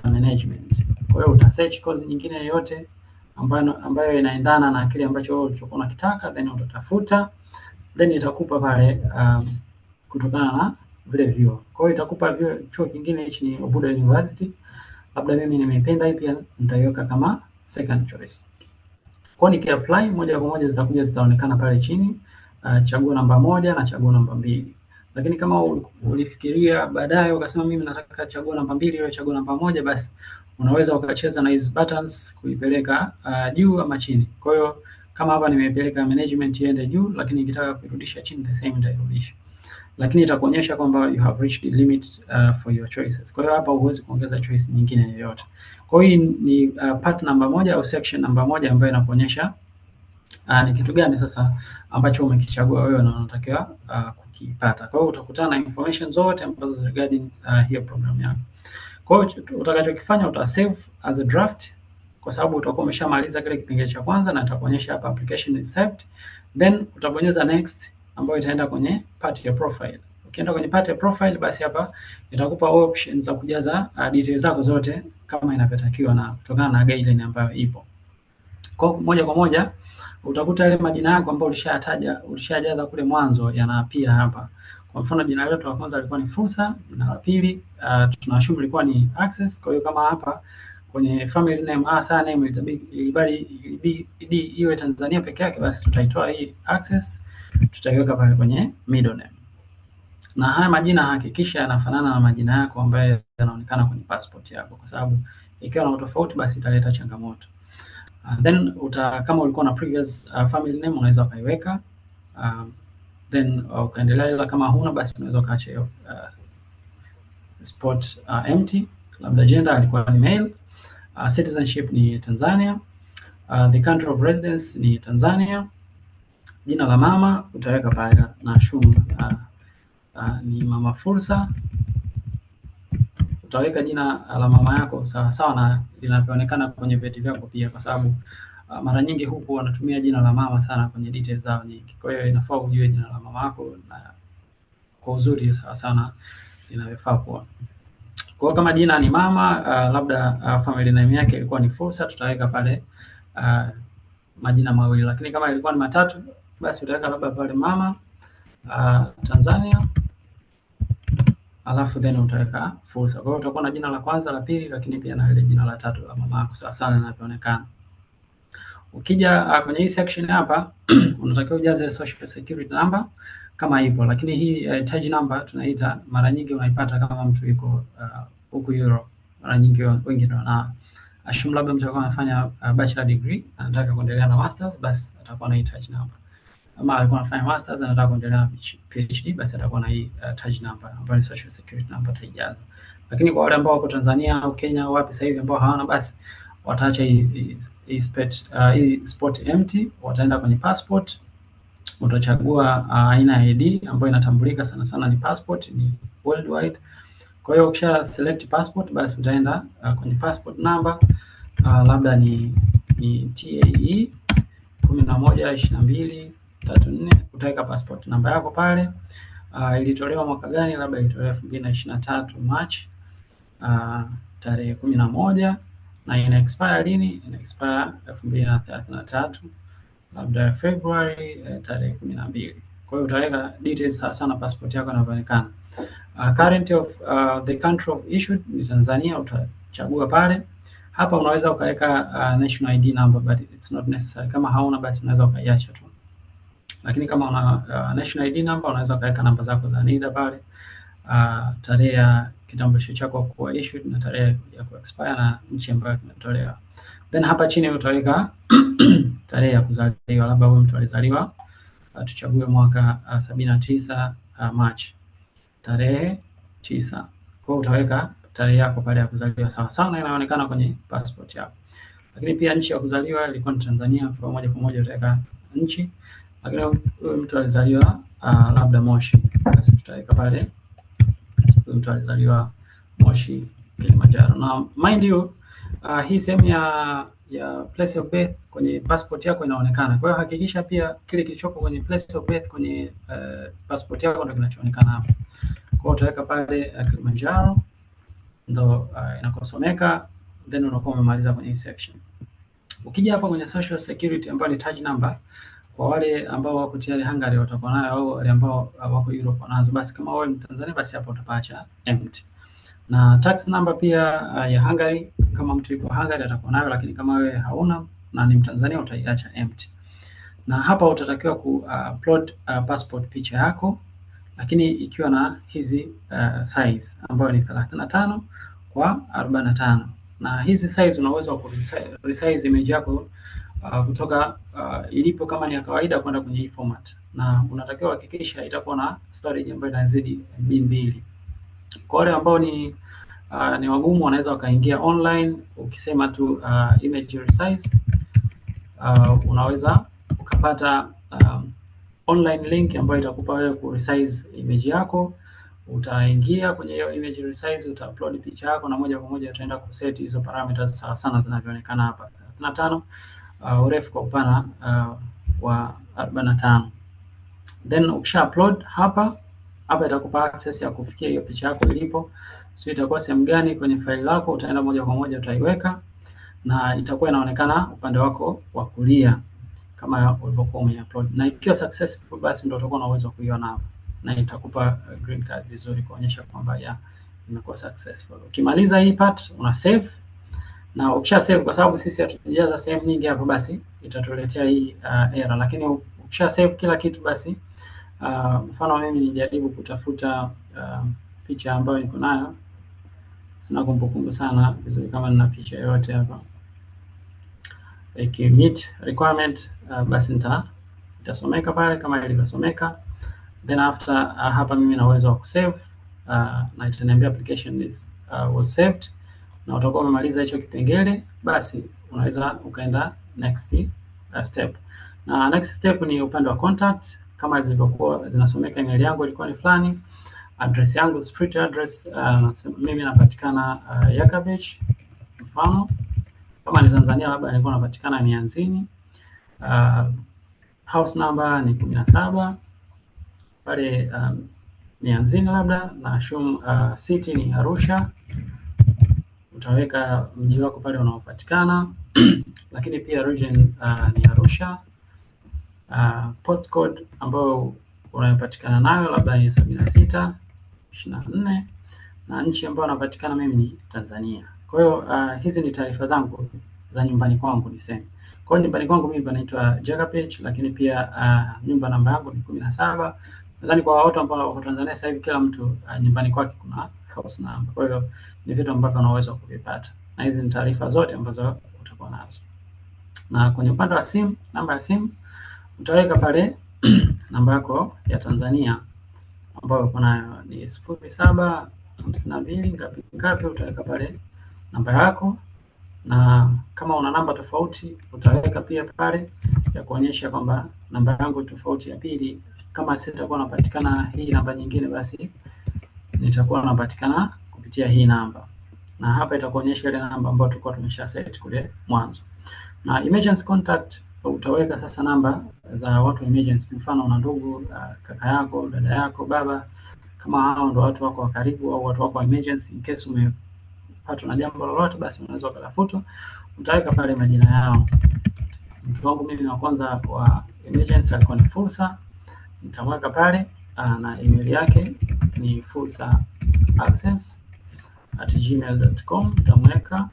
management. Kwa hiyo uta search course nyingine yoyote ambayo inaendana na kile ambacho wewe ulichokuwa unakitaka, then utatafuta, then itakupa pale kutokana na vile vyuo. Kwa hiyo itakupa vyuo, chuo kingine hichi ni Obuda University, labda mimi nimeipenda hii pia nitaiweka kama second choice. Kwa hiyo nikiapply moja kwa moja zitakuja zitaonekana pale chini, chaguo namba 1 na chaguo namba 2. Lakini kama ulifikiria baadaye ukasema mimi nataka chaguo namba 2 au chaguo namba 1, basi unaweza ukacheza na hizi buttons kuipeleka juu ama chini. Kwa hiyo Kama hapa nimepeleka management iende juu, lakini nikitaka kuirudisha chini the same nitairudisha. Lakini itakuonyesha kwamba you have reached the limit for your choices. Kwa hiyo hapa huwezi kuongeza choice nyingine yoyote. Kwa hiyo hii ni part namba 1 au section namba 1 ambayo inakuonyesha ni kitu gani sasa ambacho umekichagua wewe na unatakiwa kukipata. Kwa hiyo utakutana na information zote ambazo regarding hiyo program yako. Kwa hiyo utakachokifanya uta save as a draft, kwa sababu utakuwa umeshamaliza kile kipengele cha kwanza na itakuonyesha hapa application is saved. Then utabonyeza next ambayo itaenda kwenye part ya profile. Ukienda kwenye part ya profile, basi hapa itakupa options za kujaza details zako zote kama inavyotakiwa na kutokana na guideline ambayo ipo. Kwa moja kwa moja utakuta yale majina yako ambayo ulishayataja, ulishajaza kule mwanzo yanaapia hapa. Kwa mfano jina letu la kwanza lilikuwa ni Fursa, jina la pili tunashumu lilikuwa ni Access. Kwa hiyo kama hapa kwenye family name, surname ilibidi iwe Tanzania peke yake, basi tutaitoa hii Access, tutaiweka pale kwenye middle name. Na haya majina hakikisha yanafanana na majina yako ambayo yanaonekana kwenye passport yako, kwa sababu ikiwa na utofauti basi italeta changamoto. Then kama ulikuwa na previous family name unaweza ukaiweka, then ukaendelea, ila kama huna basi unaweza ukaacha hiyo spot empty. Labda gender alikuwa ni male, citizenship ni Tanzania, the country of residence ni Tanzania, jina la mama utaweka pale na assume ni Mama Fursa. Utaweka jina la mama yako sawa sawa na linavyoonekana kwenye vyeti vyako pia, kwa sababu mara nyingi huku wanatumia jina la mama sana kwenye details zao nyingi. Kwa hiyo inafaa ujue jina la mama yako na kwa uzuri sawa sana linavyofaa kuwa. Kwa hiyo kama jina ni mama, labda family name yake ilikuwa ni Fursa, tutaweka pale majina mawili, lakini kama ilikuwa ni matatu basi utaweka labda pale mama Tanzania, alafu then utaweka Fursa. Kwa hiyo utakuwa na jina la kwanza, la pili, lakini pia na ile jina la tatu la mama yako sawa sana linavyoonekana. Ukija kwenye hii section hapa unatakiwa ujaze social security number kama ipo, lakini hii tag number tunaita mara nyingi unaipata kama mtu yuko huku Europe. Mara nyingi wengi ndio wana assume labda mtu alikuwa anafanya bachelor degree anataka kuendelea na masters, basi atakuwa na hii tag number. Ama alikuwa anafanya masters anataka kuendelea na PhD, basi atakuwa na hii tag number ambayo ni social security number ataijaza. Lakini kwa wale ambao wako Tanzania au Kenya au wapi sasa hivi ambao hawana, basi wataacha hii spot empty, wataenda kwenye passport. Utachagua aina ya ID ambayo inatambulika sana sana ni passport, ni worldwide. Kwa hiyo ukisha select passport, basi utaenda kwenye passport number, labda ni TAE 11 22 34. Utaweka passport namba yako pale. Ilitolewa mwaka gani? Labda ilitolewa 2023 March tarehe 11, na ina expire lini? Ina expire 2033 labda February tarehe 12. Kwa hiyo utaweka details sana passport yako inavyoonekana. Current of the country of issued ni Tanzania, utachagua pale. Hapa unaweza ukaweka national ID number, but it's not necessary. Kama hauna basi unaweza ukaiacha tu. Lakini kama una national ID number unaweza ukaweka namba zako za NIDA pale, tarehe ya kitambulisho chako kuwa issued na tarehe ya ku expire na nchi ambayo kimetolewa. Then hapa chini utaweka tarehe ya kuzaliwa, labda huyu mtu alizaliwa tuchague mwaka 79 March tarehe 9. Kwa hiyo utaweka tarehe yako pale ya kuzaliwa sawa sawa inaonekana kwenye passport yako. Lakini pia nchi ya kuzaliwa ilikuwa ni Tanzania, kwa moja kwa moja utaweka nchi. Lakini huyu mtu alizaliwa labda Moshi, basi tutaweka pale huyu mtu alizaliwa Moshi, Kilimanjaro. Na mind you, hii sehemu ya place of birth kwenye passport yako inaonekana. Kwa hiyo hakikisha pia kile kilichopo kwenye place of birth kwenye passport yako ndio kinachoonekana hapo. Kwa hiyo utaweka pale Kilimanjaro ndo inakosomeka, then unakuwa umemaliza kwenye hii section. Ukija hapa kwenye social security ambayo ni tag number, kwa wale ambao wako tayari Hungary watakuwa nayo, au wale ambao wako Europe wanazo, basi kama wewe ni Mtanzania basi hapo utapaacha empty. Na tax number pia ya Hungary, kama mtu yuko Hungary atakuwa nayo, lakini kama wewe hauna na ni Mtanzania utaiacha empty. Na hapa utatakiwa ku upload passport picha yako, lakini ikiwa na hizi size ambayo ni 35 kwa 45. Na hizi size unaweza ku resize image yako kutoka ilipo kama ni ya kawaida kwenda kwenye hii format, na unatakiwa kuhakikisha itakuwa na storage ambayo inazidi MB 2. Kwa wale ambao ni wagumu wanaweza wakaingia online, ukisema tu image resize, unaweza ukapata online link ambayo itakupa wewe ku resize image yako. Utaingia kwenye hiyo image resize, uta-upload picha yako na moja kwa moja utaenda kuset hizo parameters sawa sana zinavyoonekana hapa, 35 urefu kwa upana wa 45. Then ukisha upload hapa hapa itakupa access ya kufikia hiyo picha yako ilipo. So itakuwa sehemu gani kwenye faili lako, utaenda moja kwa moja utaiweka na itakuwa inaonekana upande wako wa kulia kama ulivyokuwa umeupload. Na ikiwa successful, basi ndio utakuwa na uwezo wa kuiona hapa na itakupa green card vizuri kuonyesha kwamba ya imekuwa successful. Ukimaliza hii part una save, na ukisha save, kwa sababu sisi hatujajaza sehemu nyingi hapo, basi itatuletea hii error. Lakini ukisha save kila kitu basi mfano mimi nijaribu kutafuta picha ambayo niko nayo, sina kumbukumbu sana vizuri kama nina picha yoyote hapa iki meet requirement, basi itasomeka pale kama ilivyosomeka. Then after hapa mimi na uwezo wa kusave na itaniambia application is was saved, na utakuwa umemaliza hicho kipengele, basi unaweza ukaenda next step. Na next step ni upande wa contact, kama zilivyokuwa zinasomeka, email yangu ilikuwa ni fulani, address yangu street address, mimi napatikana Yakabech mfano, kama ni Tanzania labda nilikuwa napatikana Mianzini. House number ni 17 pale Mianzini labda na assume city ni Arusha, utaweka mji wako pale unaopatikana lakini pia region ni Arusha. Postcode ambayo unayopatikana nayo labda ni 7624 na nchi ambayo napatikana mimi ni Tanzania. Kwa hiyo hizi ni taarifa zangu za nyumbani kwangu niseme. Kwa hiyo nyumbani kwangu mimi panaitwa Jagapage, lakini pia nyumba namba yangu ni 17. Nadhani kwa watu ambao wako Tanzania sasa hivi kila mtu nyumbani kwake kuna house number. Kwa hiyo ni vitu ambavyo unaweza kuvipata, na hizi ni taarifa zote ambazo utakuwa nazo. Na kwenye upande wa simu, namba ya simu utaweka pale namba yako ya Tanzania ambayo uko nayo ni 0752 ngapi ngapi, utaweka pale namba yako, na kama una namba tofauti utaweka pia pale ya kuonyesha kwamba namba yangu tofauti ya pili, kama sitakuwa napatikana hii namba nyingine, basi nitakuwa napatikana kupitia hii namba, na hapa itakuonyesha ile namba ambayo tulikuwa tumesha set kule mwanzo. Na emergency contact utaweka sasa namba za watu emergency, mfano una ndugu kaka yako, dada yako, baba, kama hao ndo watu wako wa karibu au watu wako wa emergency, in case umepatwa na jambo lolote, basi unaweza ukatafutwa, utaweka pale majina yao. Mtu wangu mimi wa kwanza wa emergency alikuwa ni Fursa, nitamweka pale na email yake ni fursaaccess@gmail.com, nitamweka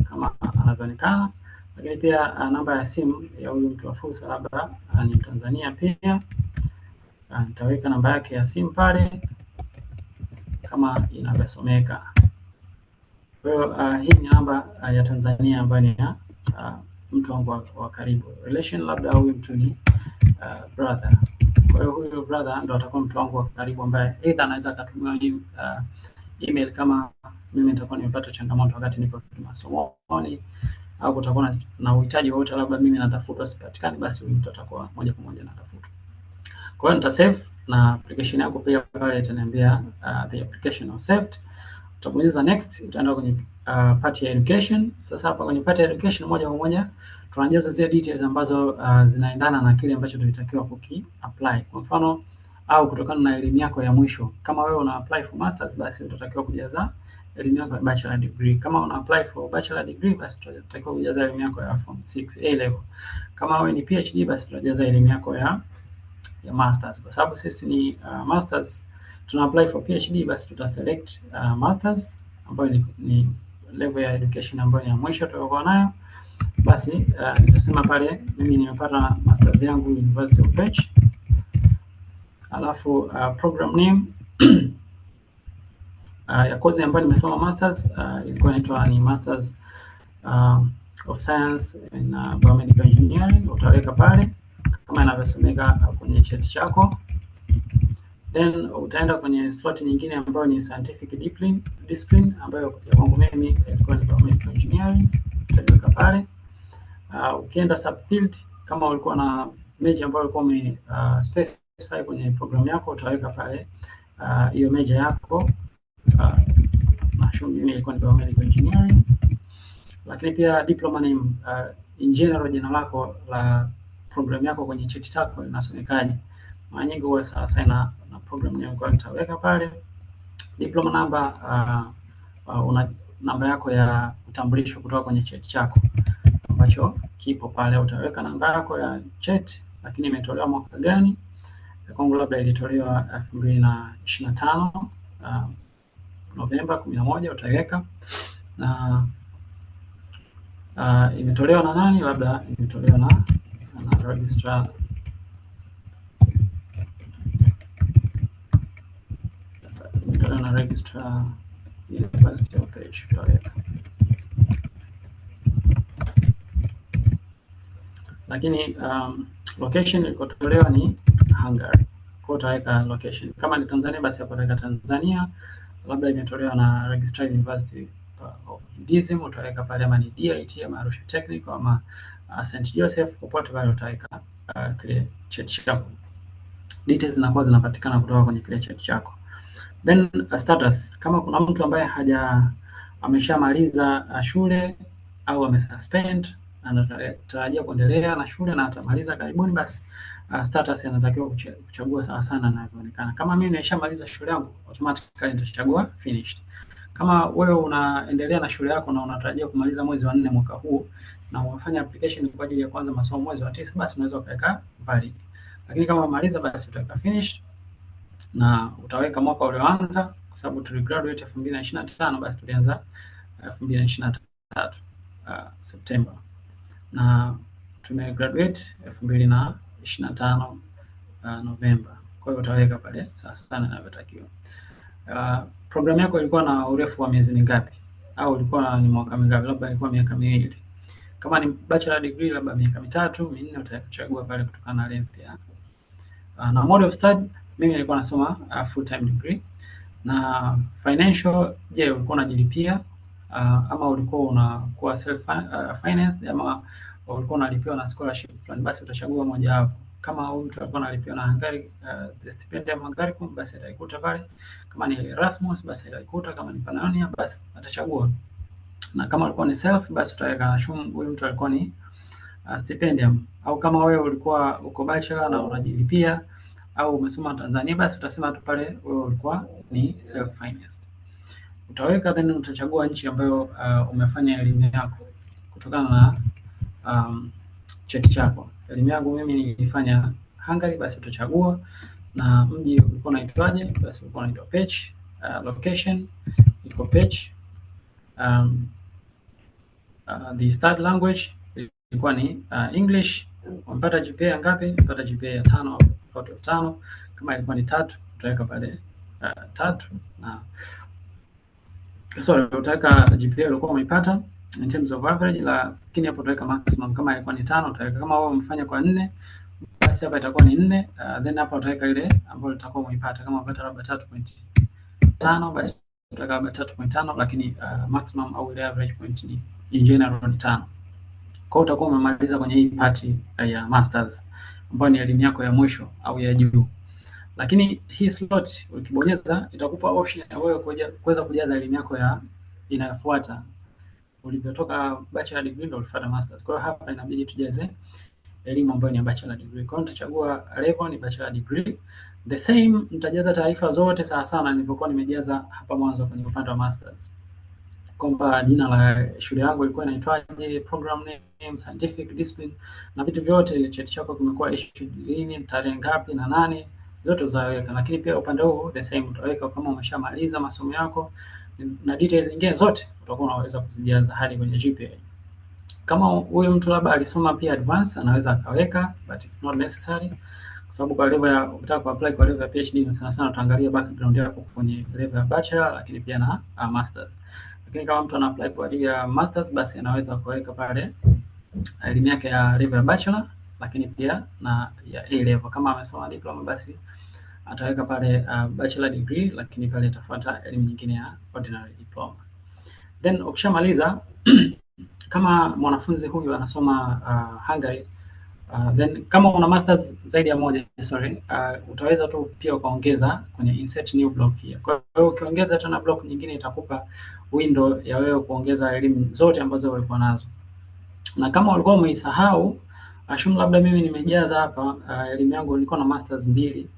kama anavyoonekana. Lakini pia namba ya simu ya huyu mtu wa Fursa labda ni Mtanzania pia, nitaweka namba yake ya simu pale kama inavyosomeka. Kwa hiyo hii ni namba ya Tanzania ambayo ni ya mtu wangu wa karibu. Relation labda huyu mtu ni brother. Kwa hiyo huyu brother ndo atakuwa mtu wangu wa karibu ambaye either anaweza akatumia email kama mimi nitakuwa nimepata changamoto wakati nipo masomoni au kutakuwa na uhitaji wowote, labda mimi natafutwa sipatikani, basi huyu mtu atakuwa moja kwa moja anatafutwa. Kwa hiyo nita save na application yako pia pale itaniambia the application was saved. Utabonyeza next, utaenda kwenye part ya education. Sasa hapa kwenye part ya education moja kwa moja tunajaza zile details ambazo zinaendana na kile ambacho tulitakiwa kuki apply. Kwa mfano au kutokana na elimu yako ya mwisho. Kama wewe una apply for masters, basi utatakiwa kujaza elimu yako ya bachelor degree. Kama una apply for bachelor degree, basi utatakiwa kujaza elimu yako ya form 6 A level. Kama wewe ni PhD, basi utajaza elimu yako ya masters. Kwa sababu sisi ni masters tuna apply for PhD, basi tuta select masters ambayo ni level ya education ambayo ni ya mwisho tutakuwa nayo. Basi nitasema pale mimi nimepata masters yangu University of Pécs. Alafu program name ya course ambayo nimesoma masters ilikuwa inaitwa ni Masters of Science in Biomedical Engineering, utaweka pale kama inavyosomeka kwenye cheti chako. Then utaenda kwenye slot nyingine ambayo ni scientific discipline ambayo ya kwangu mimi ilikuwa ni biomedical engineering, utaiweka pale. Ukienda subfield, kama ulikuwa na major ambayo ulikuwa ume specify kwenye program yako utaweka pale hiyo major yako. Na mimi ilikuwa ni biomedical engineering. Lakini pia diploma name, in general jina lako la program yako kwenye cheti chako linasomekaje? Mara nyingi huwa sawa sana na program name, kwa nitaweka pale diploma number. Una namba yako ya utambulisho kutoka kwenye cheti chako ambacho kipo pale, utaweka namba yako ya cheti, lakini imetolewa mwaka gani? Kwangu labda ilitolewa 2025 Novemba 11, utaweka na imetolewa na nani? Labda imetolewa na registrar, imetolewa na registrar University of Pécs, utaweka. Lakini location ilikotolewa ni Hungary, kwa utaweka location. Kama ni Tanzania basi hapo utaweka Tanzania. Labda imetolewa na Registrar University of Buddhism, utaweka pale, ama ni DIT ama Arusha Technical ama St Joseph, popote pale utaweka kile cheti chako. Details zinakuwa zinapatikana kutoka kwenye kile cheti chako. Then status, kama kuna mtu ambaye haja ameshamaliza shule au amesuspend anatarajia kuendelea na shule na atamaliza karibuni, basi status anatakiwa kuchagua sawa sana inavyoonekana. Kama mimi nimeshamaliza shule yangu, automatically nitachagua finished. Kama wewe unaendelea na shule yako na unatarajia kumaliza mwezi wa 4 mwaka huu na umefanya application kwa ajili ya kuanza masomo mwezi wa 9, basi unaweza ukaweka valid. Lakini kama umemaliza basi utaweka finished na utaweka mwaka ulioanza, kwa sababu tuligraduate 2025, basi tulianza 2023 September na tumegraduate 2025 Novemba. Kwa hiyo utaweka pale sawa sana inavyotakiwa. Programu yako ilikuwa na urefu wa miezi mingapi au ulikuwa ni mwaka mingapi? Labda ilikuwa miaka miwili. Kama ni bachelor degree labda miaka 3, 4, utachagua pale kutokana na length ya. Na mode of study, mimi nilikuwa nasoma full time degree. Na financial, je, ulikuwa unajilipia ama ulikuwa unakuwa self financed ama ulikuwa unalipiwa na scholarship fulani? Basi utachagua moja wapo. Kama huyu mtu alikuwa analipiwa na Hungary, the Stipendium Hungaricum, basi ataikuta pale. Kama ni Erasmus basi ataikuta, kama ni Pannonia basi atachagua. Na kama ulikuwa ni self basi utaweka assume huyu mtu alikuwa ni stipendium, au kama wewe ulikuwa uko bachelor na unajilipia au umesoma Tanzania, basi utasema tu pale wewe ulikuwa ni self financed. Utaweka then utachagua nchi ambayo umefanya elimu yako kutokana na cheti chako. Elimu yangu mimi nilifanya Hungary, basi utachagua na mji ulikuwa unaitwaje, basi ulikuwa unaitwa Pécs. Location iko Pécs. The start language ilikuwa ni English. Umepata GPA ngapi? Umepata GPA ya 5 out of 5. Kama ilikuwa ni 3 utaweka pale 3 na sorry, utaweka GPA ulikuwa umeipata in terms of average, lakini hapo utaweka maximum. Kama ilikuwa ni 5 utaweka, kama wewe umefanya kwa 4 basi hapa itakuwa ni 4. Then hapa utaweka ile ambayo utakuwa umeipata. Kama umepata labda 3.5 basi utaweka labda 3.5, lakini maximum au ile average point ni in general ni 5. Kwa hiyo utakuwa umemaliza kwenye hii part ya masters ambayo ni elimu yako ya mwisho au ya juu. Lakini hii slot ukibonyeza itakupa option ya wewe kuweza kujaza elimu yako ya inayofuata. Ulivyotoka bachelor degree ndio ulifuata masters. Kwa hiyo hapa inabidi tujaze elimu ambayo ni bachelor degree. Kwa hiyo nitachagua level ni bachelor degree. The same nitajaza taarifa zote sawa sana nilivyokuwa nimejaza hapa mwanzo kwenye upande wa masters. Kwamba jina la shule yangu ilikuwa inaitwaje, program name, scientific discipline na vitu vyote, cheti chako kimekuwa issued lini, tarehe ngapi na nani, zote utaweka. Lakini pia upande huu the same utaweka kama umeshamaliza masomo yako na details nyingine zote utakuwa unaweza kuzijaza hadi kwenye GPA. Kama huyu mtu labda alisoma pia advance anaweza akaweka, but it's not necessary kwa sababu kwa level ya ukitaka ku apply kwa level ya PhD sana sana utaangalia background yako kwenye level ya bachelor, lakini pia na masters. Lakini Lakini kama mtu ana apply kwa ajili ya masters, basi anaweza kuweka pale elimu yake ya level ya bachelor, lakini pia na ya A level. Kama amesoma diploma, basi ataweka pale bachelor degree, lakini pale itafuata elimu nyingine ya ordinary diploma. Then ukishamaliza kama mwanafunzi huyu anasoma Hungary, then kama una masters zaidi ya moja, sorry, utaweza tu pia ukaongeza kwenye insert new block here. Kwa hiyo ukiongeza tena block nyingine itakupa window ya wewe kuongeza elimu zote ambazo ulikuwa nazo, na kama ulikuwa umeisahau, assume labda mimi nimejaza hapa elimu yangu, nilikuwa na masters mbili,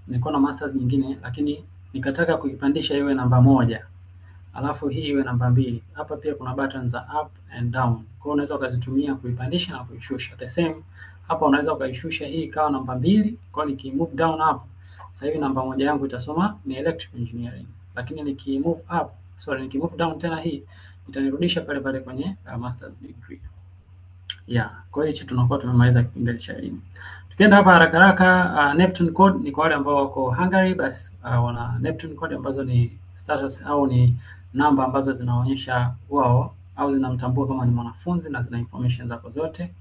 nilikuwa na masters nyingine, lakini nikataka kuipandisha iwe namba moja alafu hii iwe namba mbili. Hapa pia kuna button za up and down, kwa hiyo unaweza ukazitumia kuipandisha na kuishusha. The same hapa unaweza ukaishusha hii ikawa namba mbili, kwa hiyo niki move down up, sasa hivi namba moja yangu itasoma ni electrical engineering, lakini niki move up, sorry, niki move down tena hii itanirudisha pale pale kwenye masters degree. Yeah, kwa hiyo hichi tunakuwa tumemaliza kipengele cha elimu. Tukienda hapa haraka haraka, Neptune code ni kwa wale ambao wako Hungary, basi wana Neptune code ambazo ni status au ni namba ambazo zinaonyesha wao au zinamtambua kama ni mwanafunzi na zina information zako zote.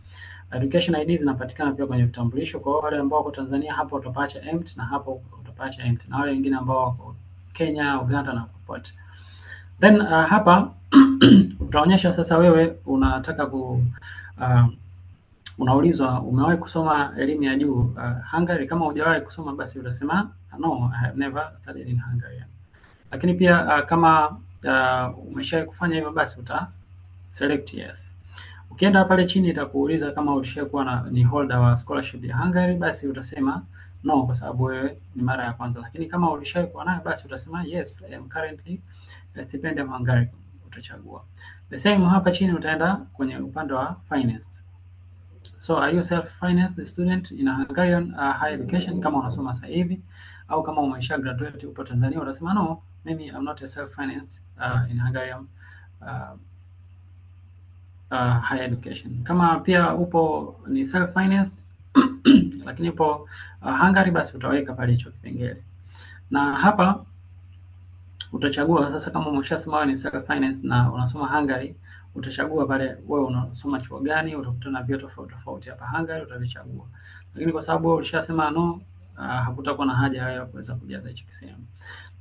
Education ID zinapatikana pia kwenye vitambulisho. Kwa wale ambao wako Tanzania, hapo utapaacha empty na hapo utapaacha empty, na wale wengine ambao wako Kenya, Uganda na popote. Then hapa utaonyesha sasa wewe unataka ku unaulizwa umewahi kusoma elimu ya juu Hungary. Kama hujawahi kusoma basi utasema no, I have never studied in Hungary. Lakini pia kama umeshawahi kufanya hivyo basi uta select yes. Ukienda pale chini itakuuliza kama ulishakuwa na ni holder wa scholarship ya Hungary, basi utasema no kwa sababu wewe ni mara ya kwanza. Lakini kama ulishawahi kuwa nayo basi utasema yes, I am currently a stipendium Hungary, utachagua. The same hapa chini utaenda kwenye upande wa finance. So are you self-financed student in a Hungarian higher education, kama unasoma sasa hivi au kama umesha graduate upo Tanzania utasema no, mimi I'm not a self-financed in Hungarian higher education. Kama pia upo ni self-financed lakini upo Hungary, basi utaweka pale hicho kipengele, na hapa utachagua sasa, kama umeshasema wewe ni self finance na unasoma Hungary, utachagua pale wewe unasoma chuo gani, utakutana na vyuo tofauti tofauti hapa Hungary, utavichagua. Lakini kwa sababu wewe ulishasema no, hakutakuwa na haja wewe kuweza kujaza hicho kisehemu.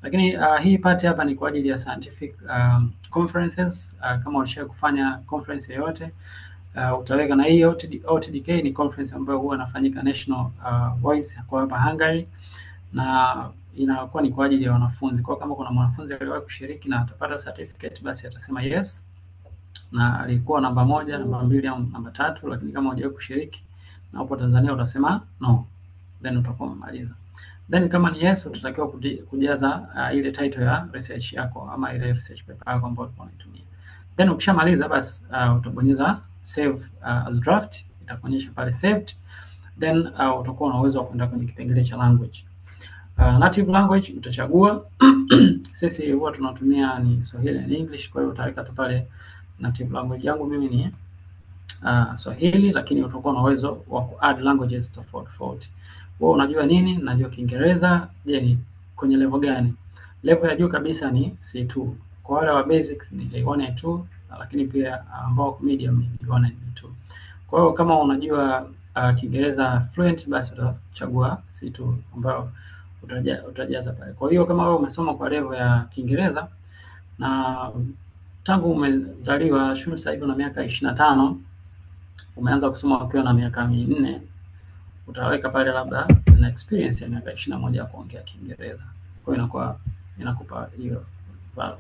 Lakini hii part hapa ni kwa ajili ya scientific conferences. Kama ulishawahi kufanya conference yoyote utaweka na hii OTDK ni conference ambayo huwa inafanyika national wise kwa hapa Hungary na inakuwa ni kwa ajili ya wanafunzi. Kwa kama kuna mwanafunzi aliwahi kushiriki na atapata certificate, basi atasema yes na alikuwa namba moja, namba mbili au namba tatu. Lakini kama hujawahi kushiriki na upo Tanzania utasema no, then utakuwa umemaliza. Then kama ni yes, utatakiwa kujaza ile title ya research yako ama ile research paper yako ambayo ulikuwa unaitumia. Then ukishamaliza basi utabonyeza save as draft, itakuonyesha pale saved. Then utakuwa na uwezo wa kwenda kwenye kipengele cha language. Native language utachagua. Sisi huwa tunatumia ni Swahili and English, kwa hiyo utaweka tu pale native language yangu mimi ni Swahili, lakini utakuwa na uwezo wa ku add languages tofauti tofauti. Wewe unajua nini? Najua Kiingereza. Je, ni kwenye level gani? Level ya juu kabisa ni C2. Kwa wale wa basics ni A1 A2, lakini pia ambao wako medium ni B1 and B2. Kwa hiyo kama unajua Kiingereza fluent basi utachagua C2 ambayo utajaza pale. Kwa hiyo kama wewe umesoma kwa level ya Kiingereza na tangu umezaliwa, shule sasa hivi una miaka 25, umeanza kusoma ukiwa na miaka 4, utaweka pale labda na experience ya miaka 21 ya kuongea Kiingereza. Kwa hiyo inakuwa inakupa hiyo value.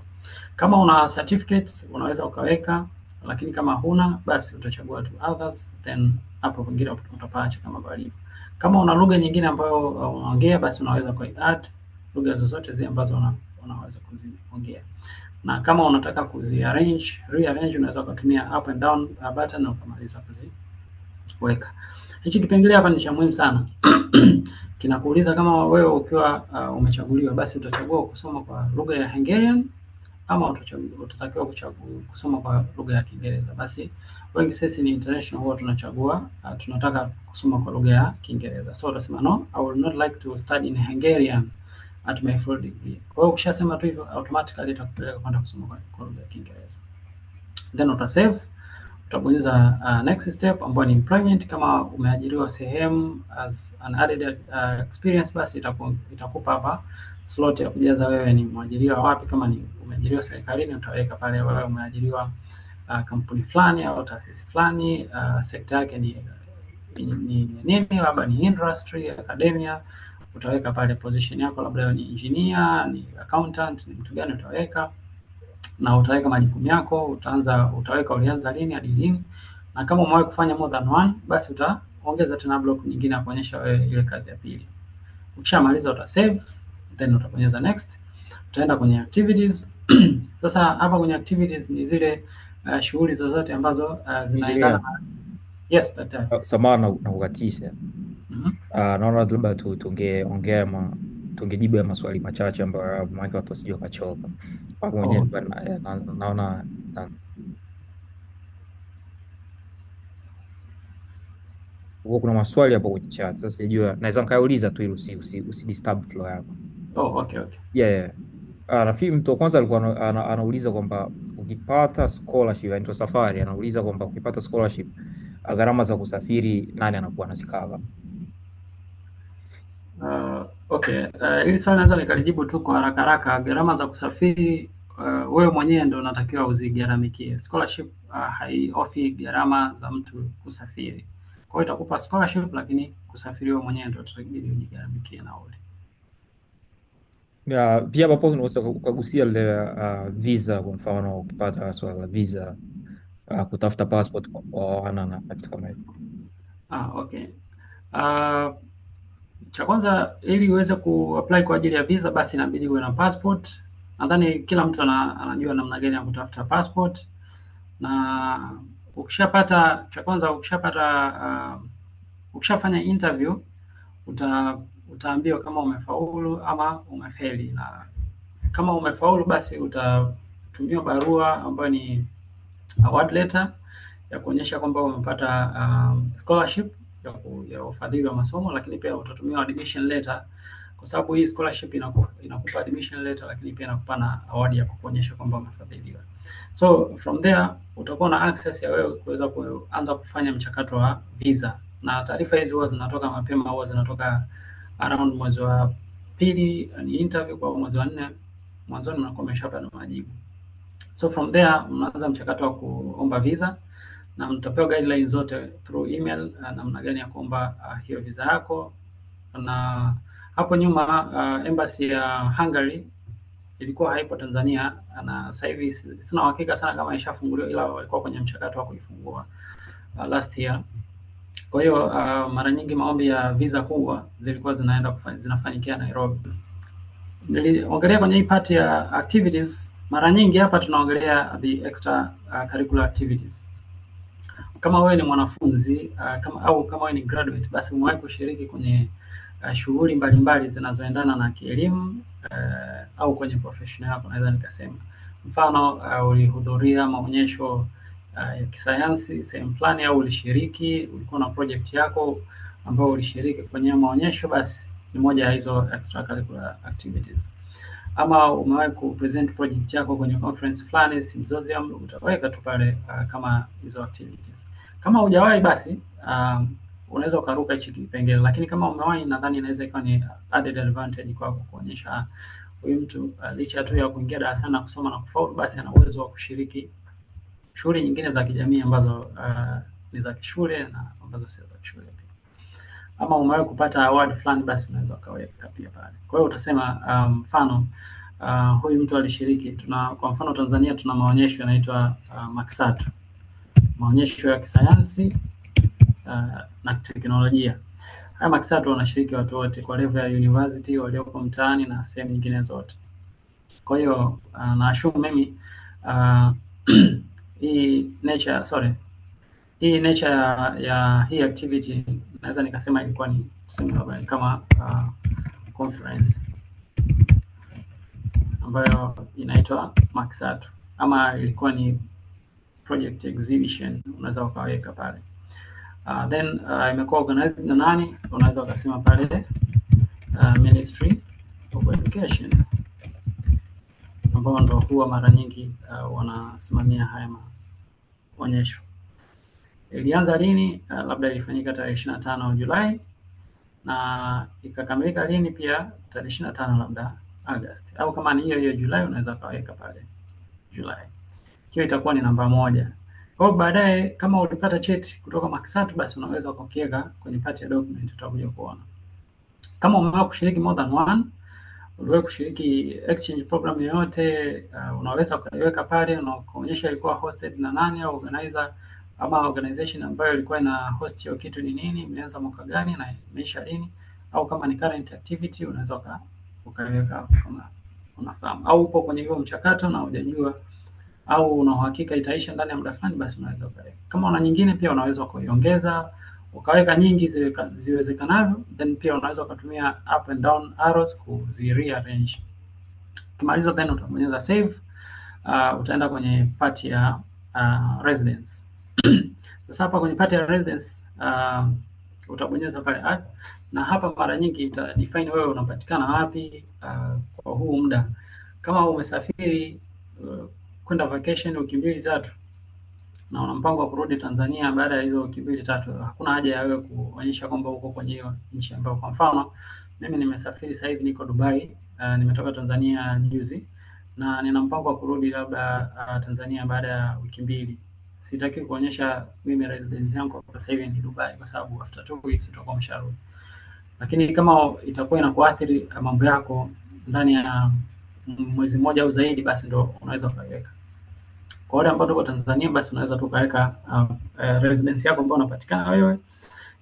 Kama una certificates unaweza ukaweka, lakini kama huna basi utachagua tu others, then hapo pengine utapaacha kama palivyo. Kama una lugha nyingine ambayo unaongea basi unaweza ku add lugha zozote zile ambazo unaweza kuziongea. Na kama unataka kuzi arrange, rearrange unaweza ukatumia up and down button na ukamaliza kuziweka. Hichi kipengele hapa ni cha muhimu sana. Kinakuuliza kama wewe ukiwa umechaguliwa basi utachagua kusoma kwa lugha ya Hungarian ama utatakiwa kuchagua kusoma kwa lugha ya Kiingereza. Basi wengi sisi ni international huwa tunachagua tunataka kusoma kwa lugha ya Kiingereza. So utasema no, I would not like to study in Hungarian. At my full degree. Kwa hiyo ukishasema tu hivyo automatically itakupeleka kwenda kusoma kwa lugha ya Kiingereza. Then uta save, utabonyeza next step ambayo ni employment. Kama umeajiriwa sehemu as an added experience, basi itakupa hapa slot ya kujaza wewe ni mwajiriwa wapi. Kama ni umeajiriwa serikalini, utaweka pale wewe umeajiriwa kampuni fulani au taasisi fulani, sekta yake ni nini, labda ni industry, academia, utaweka pale position yako, labda ni engineer, ni accountant, ni mtu gani utaweka, na utaweka majukumu yako, utaanza utaweka ulianza lini hadi lini, na kama umewahi kufanya more than one, basi utaongeza tena block nyingine ya kuonyesha wewe ile kazi ya pili. Ukishamaliza uta save, then utabonyeza next, utaenda kwenye activities. Sasa hapa kwenye activities ni zile shughuli zozote ambazo zinaendana na yes, daktari. Samahani na kukatisha. Naona labda tu tungeongea tungejibu ya maswali machache ambayo maana watu wasije wakachoka. Kwa mwenyewe naona kuna maswali hapo kwenye chat. Sasa sijui naweza nikauliza tu ili usi disturb flow yako. Oh, okay, okay. Yeah. Nafikiri mtu wa kwanza alikuwa anauliza kwamba ukipata scholarship, anaitwa Safari, anauliza kwamba ukipata scholarship gharama za kusafiri nani anakuwa anazikava? Okay, hili swali naweza nikalijibu tu kwa haraka haraka. Gharama za kusafiri wewe mwenyewe ndio unatakiwa uzigharamikie. Scholarship haiofi gharama za mtu kusafiri. Kwa hiyo itakupa scholarship, lakini kusafiri wewe mwenyewe ndio utabidi ujigharamikie nauli. Ya, pia hapo unaweza ukagusia ile visa kwa mfano, ukipata swala la visa kutafuta passport kwa wana na vitu kama hivyo. Okay. Cha kwanza ili uweze kuapply kwa ajili ya visa basi inabidi uwe na passport. Nadhani kila mtu anajua namna gani ya kutafuta passport. Na ukishapata, cha kwanza ukishapata ukishafanya interview utaambiwa kama umefaulu ama umefeli. Na kama umefaulu basi utatumiwa barua ambayo ni award letter ya kuonyesha kwamba umepata scholarship ya ufadhili wa masomo, lakini pia utatumiwa admission letter kwa sababu hii scholarship inakupa admission letter, lakini pia inakupa na award ya kukuonyesha kwamba umefadhiliwa. So from there utakuwa na access ya wewe kuweza kuanza kufanya mchakato wa visa, na taarifa hizi huwa zinatoka mapema, huwa zinatoka around mwezi wa pili ni interview, kwa mwezi wa 4 mwanzoni mnakuwa mmeshapata majibu. So from there mnaanza mchakato wa kuomba visa na mtapewa guidelines zote through email namna gani ya kuomba hiyo visa yako. Na hapo nyuma embassy ya Hungary ilikuwa haipo Tanzania, na sasa hivi sina uhakika sana kama ishafunguliwa, ila walikuwa kwenye mchakato wa kuifungua last year. Kwa hiyo mara nyingi maombi ya visa kubwa zilikuwa zinaenda zinafanyikia Nairobi. Niliongelea kwenye hii part ya activities, mara nyingi hapa tunaongelea the extra curricular activities. Kama wewe ni mwanafunzi au kama wewe ni graduate, basi umewahi kushiriki kwenye shughuli mbalimbali zinazoendana na kielimu au kwenye profession yako, naweza nikasema. Mfano ulihudhuria maonyesho ya kisayansi sehemu fulani, au ulishiriki, ulikuwa na project yako ambayo ulishiriki kwenye maonyesho, basi ni moja ya hizo extracurricular activities. Ama umewahi kupresent project yako kwenye conference fulani, symposium, utaweka tu pale kama hizo activities. Kama hujawahi basi unaweza ukaruka hichi kipengele, lakini kama umewahi nadhani inaweza ikawa ni added advantage kwako kuonyesha huyu mtu licha tu ya kuingia darasani na kusoma na kufaulu, basi ana uwezo wa kushiriki shughuli nyingine za kijamii ambazo ni za kishule na ambazo sio za kishule pia. Ama umewahi kupata award fulani, basi unaweza ukaweka pia pale. Kwa hiyo utasema mfano huyu mtu alishiriki. Tuna kwa mfano Tanzania tuna maonyesho yanaitwa Maksatu, maonyesho ya kisayansi na teknolojia. Haya Maksatu wanashiriki watu wote kwa level ya university, walioko mtaani na sehemu nyingine zote. Kwa hiyo na assume mimi hii nature hii nature ya hii activity naweza nikasema ilikuwa ni tuseme labda kama conference ambayo inaitwa Maksatu, ama ilikuwa ni project exhibition, unaweza ukaweka pale. Then imekuwa organized na nani, unaweza ukasema pale Ministry of Education ambao ndo huwa mara nyingi wanasimamia haya maonyesho. Ilianza lini? Labda ilifanyika tarehe 25 Julai na ikakamilika lini? Pia tarehe 25 labda August, au kama ni hiyo hiyo Julai unaweza kaweka pale Julai. Hiyo itakuwa ni namba 1. Kwa hiyo baadaye kama ulipata cheti kutoka MACSAT basi unaweza ukakiweka kwenye part ya document, utakuja kuona. Kama umewahi kushiriki more than one, uliwahi kushiriki exchange program yoyote, unaweza ukaiweka pale na kuonyesha ilikuwa hosted na nani au organizer ama organization ambayo ilikuwa ina host hiyo kitu ni nini, imeanza mwaka gani na imeisha lini, au kama ni current activity unaweza ukaiweka hapo kama unafahamu, au upo kwenye hiyo mchakato na hujajua au una uhakika itaisha ndani ya muda fulani, basi unaweza ukaweka. Kama una nyingine pia unaweza kuiongeza ukaweka nyingi ziwezekanavyo, then pia unaweza ukatumia up and down arrows kuzi rearrange. Ukimaliza then utabonyeza save. Utaenda kwenye part ya residence. Sasa hapa kwenye part ya residence utabonyeza pale add, na hapa mara nyingi ita define wewe unapatikana wapi kwa huu muda. Kama umesafiri kwenda vacation wiki 2 3 na una mpango wa kurudi Tanzania baada ya hizo wiki 2 3, hakuna haja ya wewe kuonyesha kwamba uko kwenye hiyo nchi ambayo, kwa mfano mimi nimesafiri sasa hivi niko Dubai, nimetoka Tanzania juzi na nina mpango wa kurudi labda Tanzania baada ya wiki 2. Sitaki kuonyesha mimi residence yangu kwa sasa hivi ni Dubai kwa sababu after 2 weeks utakuwa umesharudi. Lakini kama itakuwa inakuathiri mambo yako ndani ya mwezi mmoja au zaidi, basi ndo unaweza ukaiweka. Kwa wale ambao tuko Tanzania, basi unaweza tukaweka residence yako ambayo unapatikana wewe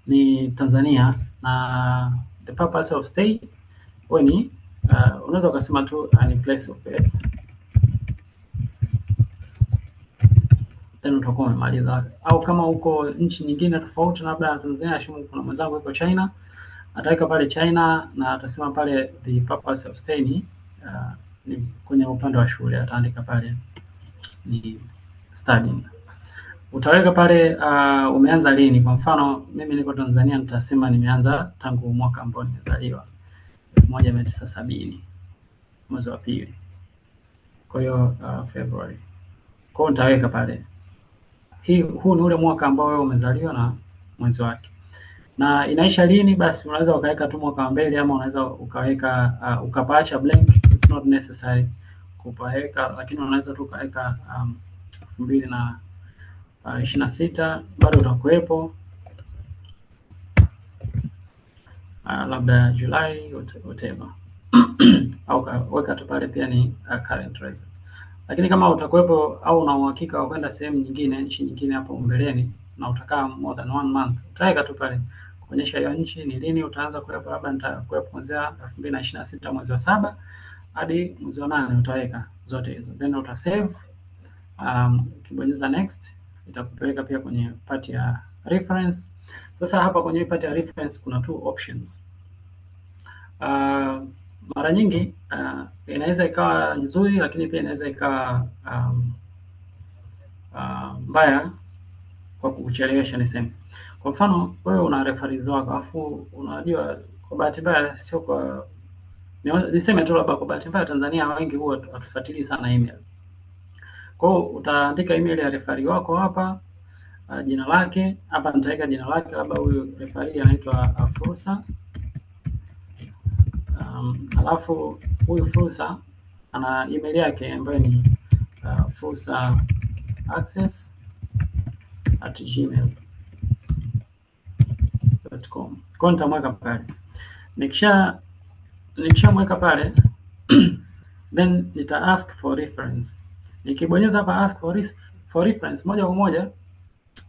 ni Tanzania, na the purpose of stay wewe ni unaweza ukasema tu ni place of birth, then utakuwa umemaliza. Au kama uko nchi nyingine tofauti labda Tanzania, shimu kuna mwenzangu yuko China, ataweka pale China na atasema pale the purpose of stay ni kwenye upande wa shule, ataandika pale ni studying. Utaweka pale umeanza lini. Kwa mfano mimi niko Tanzania, nitasema nimeanza tangu mwaka ambao nimezaliwa 1970 mwezi wa pili, kwa hiyo February. Kwa hiyo nitaweka pale huu ni ule mwaka ambao wewe umezaliwa na mwezi wake. Na inaisha lini, basi unaweza ukaweka tu mwaka wa mbele ama unaweza ukaweka ukapaacha blank, it's not necessary kupaweka, lakini unaweza tu ukaweka 2026 bado utakuwepo, labda July whatever au weka tu pale pia ni current result. Lakini kama utakuwepo au una uhakika wa kwenda sehemu nyingine, nchi nyingine hapo mbeleni na utakaa more than 1 month, utaweka tu pale kuonyesha hiyo nchi ni lini utaanza kuwepo, labda nitakuwepo kuanzia 2026 mwezi wa 7 hadi mwezi wa 8, utaweka zote hizo then uta save. Ukibonyeza next itakupeleka pia kwenye part ya reference. Sasa hapa kwenye part ya reference kuna two options. Mara nyingi inaweza ikawa nzuri, lakini pia inaweza ikawa mbaya kwa kukuchelewesha niseme. Kwa mfano wewe una referees wako, afu unajua kwa bahati mbaya, sio kwa niseme tu labda kwa bahati mbaya Tanzania wengi huwa hatufuatilii sana email. Kwa hiyo utaandika email ya referee wako hapa, jina lake hapa, nitaweka jina lake, labda huyu referee anaitwa Fursa. Alafu huyu Fursa ana email yake ambayo ni fursaaccess@gmail.com. Kwa hiyo nitamweka pale. Nikishamweka pale then nita ask for reference. Nikibonyeza hapa ask for reference, moja kwa moja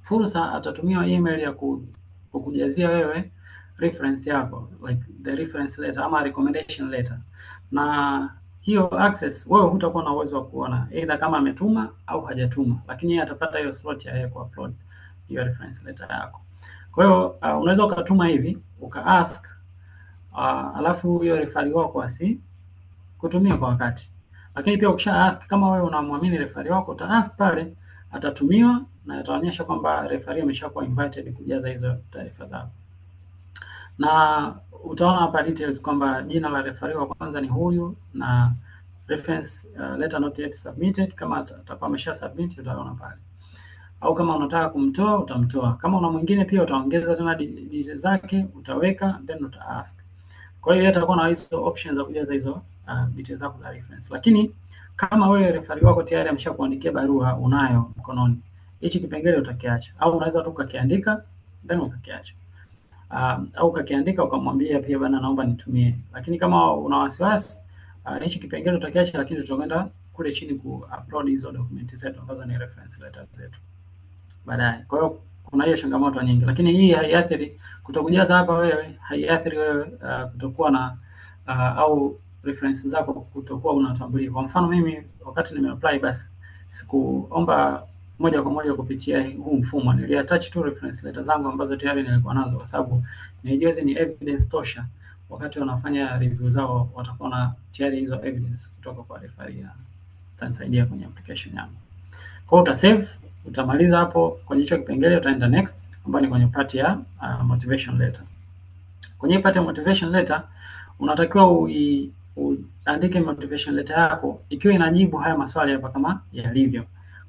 Fursa atatumia email ya kukujazia wewe reference yako, like the reference letter ama recommendation letter. Na hiyo access wewe hutakuwa na uwezo wa kuona either kama ametuma au hajatuma, lakini yeye atapata hiyo slot ya yeye kuupload hiyo reference letter yako. Kwa hiyo unaweza ukatuma hivi uka ask, alafu hiyo referee wako asi kutumia kwa wakati. Lakini pia ukisha ask, kama wewe unamwamini referee wako, uta ask pale, atatumiwa na ataonyesha kwamba referee ameshakuwa invited kujaza hizo taarifa zako. Na utaona hapa details kwamba jina la referee wa kwanza ni huyu na reference letter not yet submitted. Kama atakuwa amesha submit utaona pale, au kama unataka kumtoa utamtoa. Kama una mwingine pia utaongeza tena details zake utaweka, then uta ask. Kwa hiyo atakuwa na hizo options za kujaza hizo details zako za reference. Lakini kama wewe referee wako tayari ameshakuandikia barua unayo mkononi, hichi kipengele utakiacha, au unaweza tu ukakiandika then ukakiacha. Au ukakiandika ukamwambia pia bana, naomba nitumie. Lakini kama una wasiwasi hichi kipengele utakiacha, lakini tutakwenda kule chini ku upload hizo document zetu ambazo ni reference letters zetu baadaye. Kwa hiyo kuna hiyo changamoto nyingi, lakini hii haiathiri kutokujaza hapa wewe, haiathiri wewe kutokuwa na au reference zako kutokuwa unatambulika. Kwa mfano mimi wakati nimeapply, basi sikuomba moja kwa moja kupitia huu mfumo, niliattach tu reference letter zangu ambazo tayari nilikuwa nazo, kwa sababu nilijua hizi ni evidence tosha. Wakati wanafanya review zao watakuwa na tayari hizo evidence kutoka kwa referee na itanisaidia kwenye application yangu. Kwa hiyo utasave, utamaliza hapo kwenye hicho kipengele, utaenda next ambayo ni kwenye part ya motivation letter. Kwenye part ya motivation letter unatakiwa uandike motivation letter yako ikiwa inajibu haya maswali hapa kama yalivyo.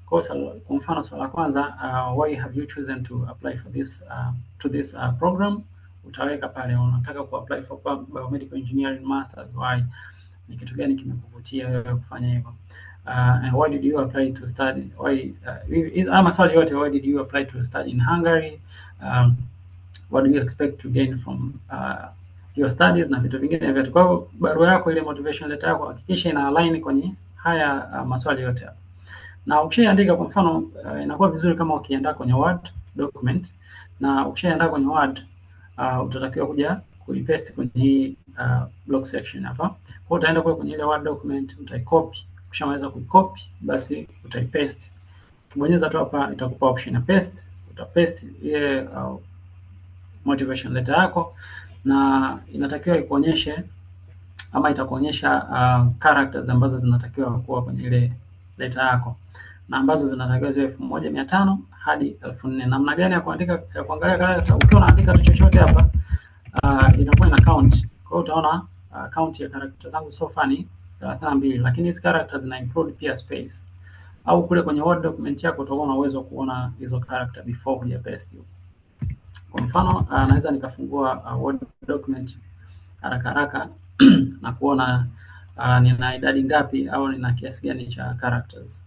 Kwa kwa mfano swali la kwanza, why have you chosen to apply for this to this program? Utaweka pale unataka ku apply for biomedical engineering masters, why? Ni kitu gani kimekuvutia wewe kufanya hivyo? And why did you apply to study? Why haya maswali yote, why did you apply to study in Hungary? What do you expect to gain from your studies na vitu vingine vyote. Kwa hiyo barua yako ile motivation letter yako hakikisha ina align kwenye haya maswali yote hapa. Na ukishaandika kwa mfano inakuwa vizuri kama ukiandaa kwenye Word document, na ukishaandaa kwenye Word utatakiwa kuja kuipaste kwenye hii block section hapa. Kwa hiyo utaenda kule kwenye ile Word document utaicopy. Ukishamaliza kuicopy basi utaipaste. Ukibonyeza tu hapa itakupa option ya paste, utapaste ile motivation letter yako na inatakiwa ikuonyeshe ama itakuonyesha characters ambazo zinatakiwa kuwa kwenye ile letter yako na ambazo zinatakiwa ziwe 1500 hadi 4000. Namna gani ya kuandika ya kuangalia character? Ukiwa unaandika tu chochote hapa inakuwa ina count. Kwa hiyo utaona count ya character zangu so far ni 32, lakini hizi characters zina include pia space. Au kule kwenye Word document yako utakuwa una uwezo wa kuona hizo character before huja paste. Kwa mfano naweza nikafungua Word document haraka haraka na kuona nina idadi ngapi au nina kiasi gani cha characters.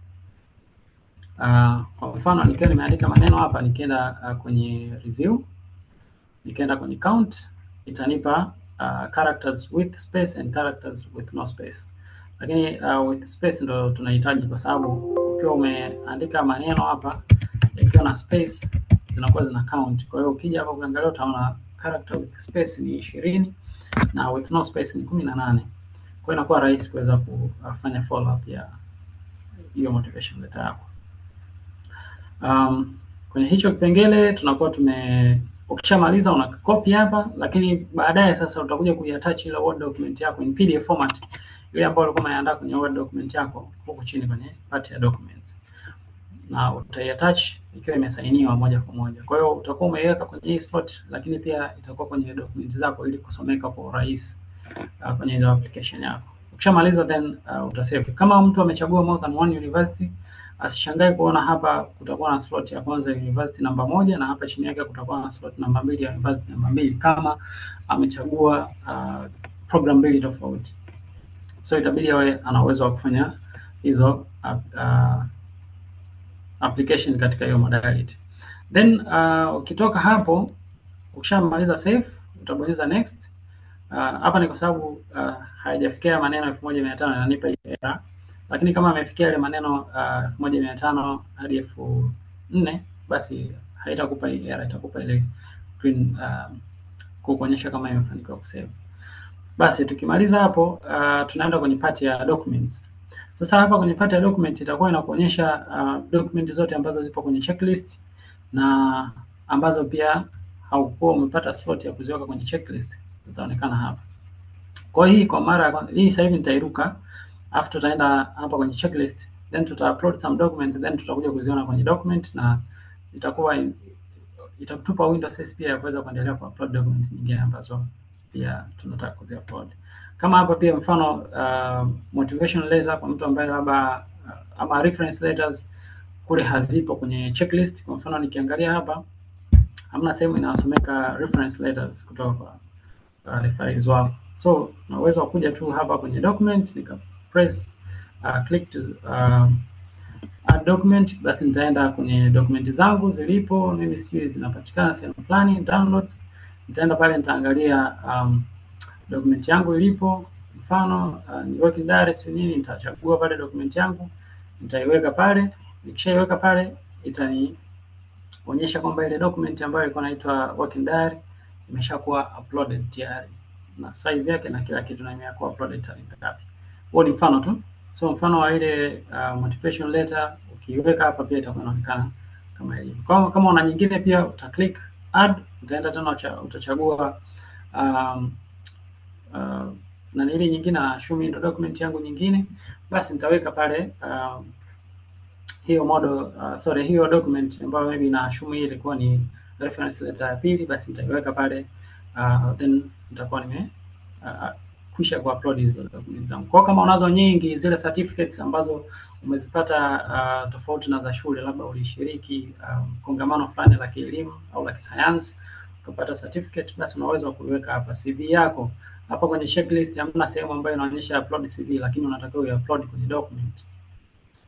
Kwa mfano nikiwa nimeandika maneno hapa, nikienda kwenye review, nikienda kwenye count, itanipa characters with space and characters with no space. Lakini with space ndo tunahitaji, kwa sababu ukiwa umeandika maneno hapa yakiwa na space zinakuwa zina count. Kwa hiyo ukija hapa ukiangalia utaona character with space ni 20 na with no space ni 18. Kwa hiyo inakuwa rahisi kuweza kufanya follow up ya hiyo motivation letter yako. Kwenye hicho kipengele tunakuwa tume ukishamaliza una copy hapa, lakini baadaye sasa utakuja kuiattach ile Word document yako in PDF format ile ambayo ulikuwa umeandaa kwenye Word document yako huku chini kwenye part ya documents, na utaiattach ikiwa imesainiwa moja kwa moja. Kwa hiyo utakuwa umeiweka kwenye hii slot, lakini pia itakuwa kwenye document zako ili kusomeka kwa urahisi kwenye hizo application yako. Ukishamaliza then utasave. Kama mtu amechagua more than one university, asishangae kuona hapa kutakuwa na slot ya kwanza ya university namba 1 na hapa chini yake kutakuwa na slot namba 2 ya university namba 2 kama amechagua program mbili tofauti. So itabidi awe ana uwezo wa kufanya hizo application katika hiyo modality. Then ukitoka hapo ukishamaliza save, utabonyeza next. Hapa ni kwa sababu haijafikia maneno 1500 inanipa error, lakini kama amefikia ile maneno 1500 hadi 4000 basi haitakupa hii error, itakupa ile green kukuonyesha kama imefanikiwa kusave. Basi tukimaliza hapo tunaenda kwenye part ya documents. Sasa hapa kwenye part ya document itakuwa inakuonyesha document zote ambazo zipo kwenye checklist na ambazo pia haukuwa umepata slot ya kuziweka kwenye checklist zitaonekana hapa. Kwa hii kwa mara hii sasa hivi nitairuka, afu tutaenda hapa kwenye checklist, then tuta upload some documents, then tutakuja kuziona kwenye document na itakuwa Itatupa window sisi pia ya kuweza kuendelea ku upload documents nyingine ambazo pia tunataka kuzi upload. Kama hapa pia mfano motivation letter kwa mtu ambaye labda ama reference letters kule hazipo kwenye checklist. Kwa mfano nikiangalia hapa hamna sehemu inasomeka reference letters kutoka kwa referees wako. So na uwezo wa kuja tu hapa kwenye document nika press click to add document, basi nitaenda kwenye document zangu zilipo, mimi sijui zinapatikana sehemu fulani downloads, nitaenda pale nitaangalia document yangu ilipo. Mfano ni working diary sio nini, nitachagua pale document yangu nitaiweka pale. Nikishaiweka pale itanionyesha kwamba ile document ambayo ilikuwa inaitwa working diary imeshakuwa uploaded tayari na size yake na kila kitu na imekuwa uploaded tarehe ngapi. Huo ni mfano tu. So mfano wa ile motivation letter ukiiweka hapa pia itakuwa inaonekana kama ilivyo. Kama una nyingine pia uta click add, utaenda tena utachagua na ile nyingine na assume ndo document yangu nyingine, basi nitaweka pale hiyo model sorry, hiyo document ambayo maybe na assume hii ilikuwa ni reference letter ya pili, basi nitaiweka pale then nitakuwa nime kwisha ku upload hizo documents zangu. Kwa kama unazo nyingi zile certificates ambazo umezipata tofauti na za shule, labda ulishiriki kongamano fulani la kielimu au la kisayansi ukapata certificate, basi unaweza kuiweka hapa. CV yako hapa kwenye checklist hamna sehemu ambayo inaonyesha upload CV, lakini unatakiwa uupload kwenye document.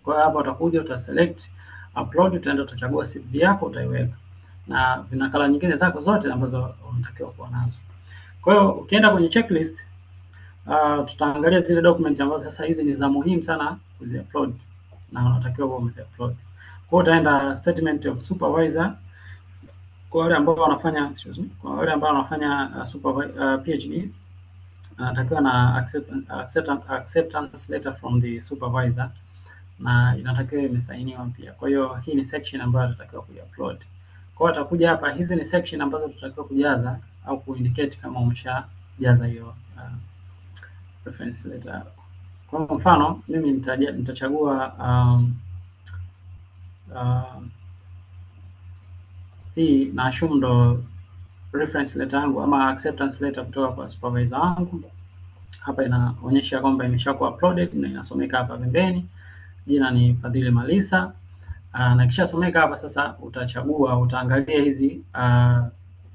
Kwa hiyo hapa utakuja uta select upload, utaenda utachagua CV yako utaiweka na vinakala nyingine zako zote ambazo unatakiwa kuwa nazo. Kwa hiyo ukienda kwenye checklist tutaangalia zile document ambazo sasa hizi ni za muhimu sana kuzi-upload na unatakiwa kuwa umezi-upload. Kwa hiyo utaenda statement of supervisor kwa wale ambao wanafanya excuse me, kwa wale ambao wanafanya PhD anatakiwa na acceptance letter from the supervisor na inatakiwa imesainiwa pia. Kwa hiyo hii ni section ambayo atatakiwa kuiupload. Kwa hiyo atakuja hapa, hizi ni section ambazo tutatakiwa kujaza au kuindicate kama umeshajaza hiyo reference letter. Kwa mfano mimi nitachagua hii na assume ndo reference letter yangu ama acceptance letter kutoka kwa supervisor wangu. Hapa inaonyesha kwamba imeshakuwa uploaded na inasomeka hapa pembeni. Jina ni Fadhili Malisa. Na ikishasomeka hapa sasa utachagua, utaangalia hizi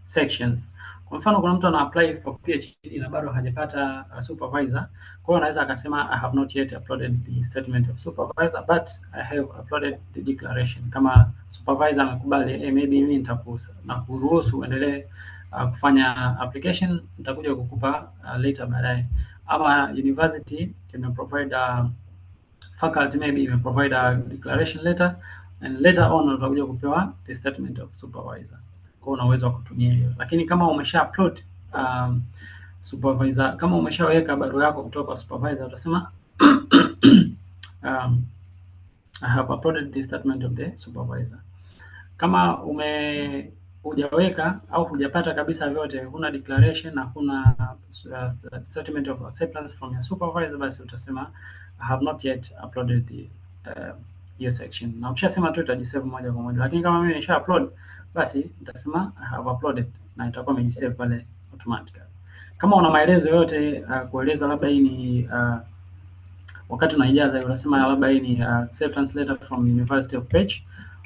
sections. Kwa mfano kuna mtu ana apply for PhD na bado hajapata supervisor. Kwa hiyo anaweza akasema I have not yet uploaded the statement of supervisor but I have uploaded the declaration. Kama supervisor amekubali, maybe mimi nitakuruhusu na kuruhusu uendelee kufanya application, nitakuja kukupa later baadaye. Ama university ime provide faculty maybe ime provide a declaration letter and later on utakuja kupewa the statement of supervisor. Kwa hiyo una uwezo wa kutumia hiyo, lakini kama umesha upload supervisor, kama umeshaweka barua yako kutoka kwa supervisor utasema I have uploaded the statement of the supervisor. Kama ume hujaweka au hujapata kabisa vyote, huna declaration na huna statement of acceptance from your supervisor, basi utasema I have not yet uploaded the hiyo section, na ukishasema tu itajisave moja kwa moja, lakini kama mimi nisha upload basi nitasema I have uploaded na itakuwa imejisave pale automatically. Kama una maelezo yoyote kueleza labda hii ni wakati unaijaza unasema labda hii ni acceptance letter from University of Pécs,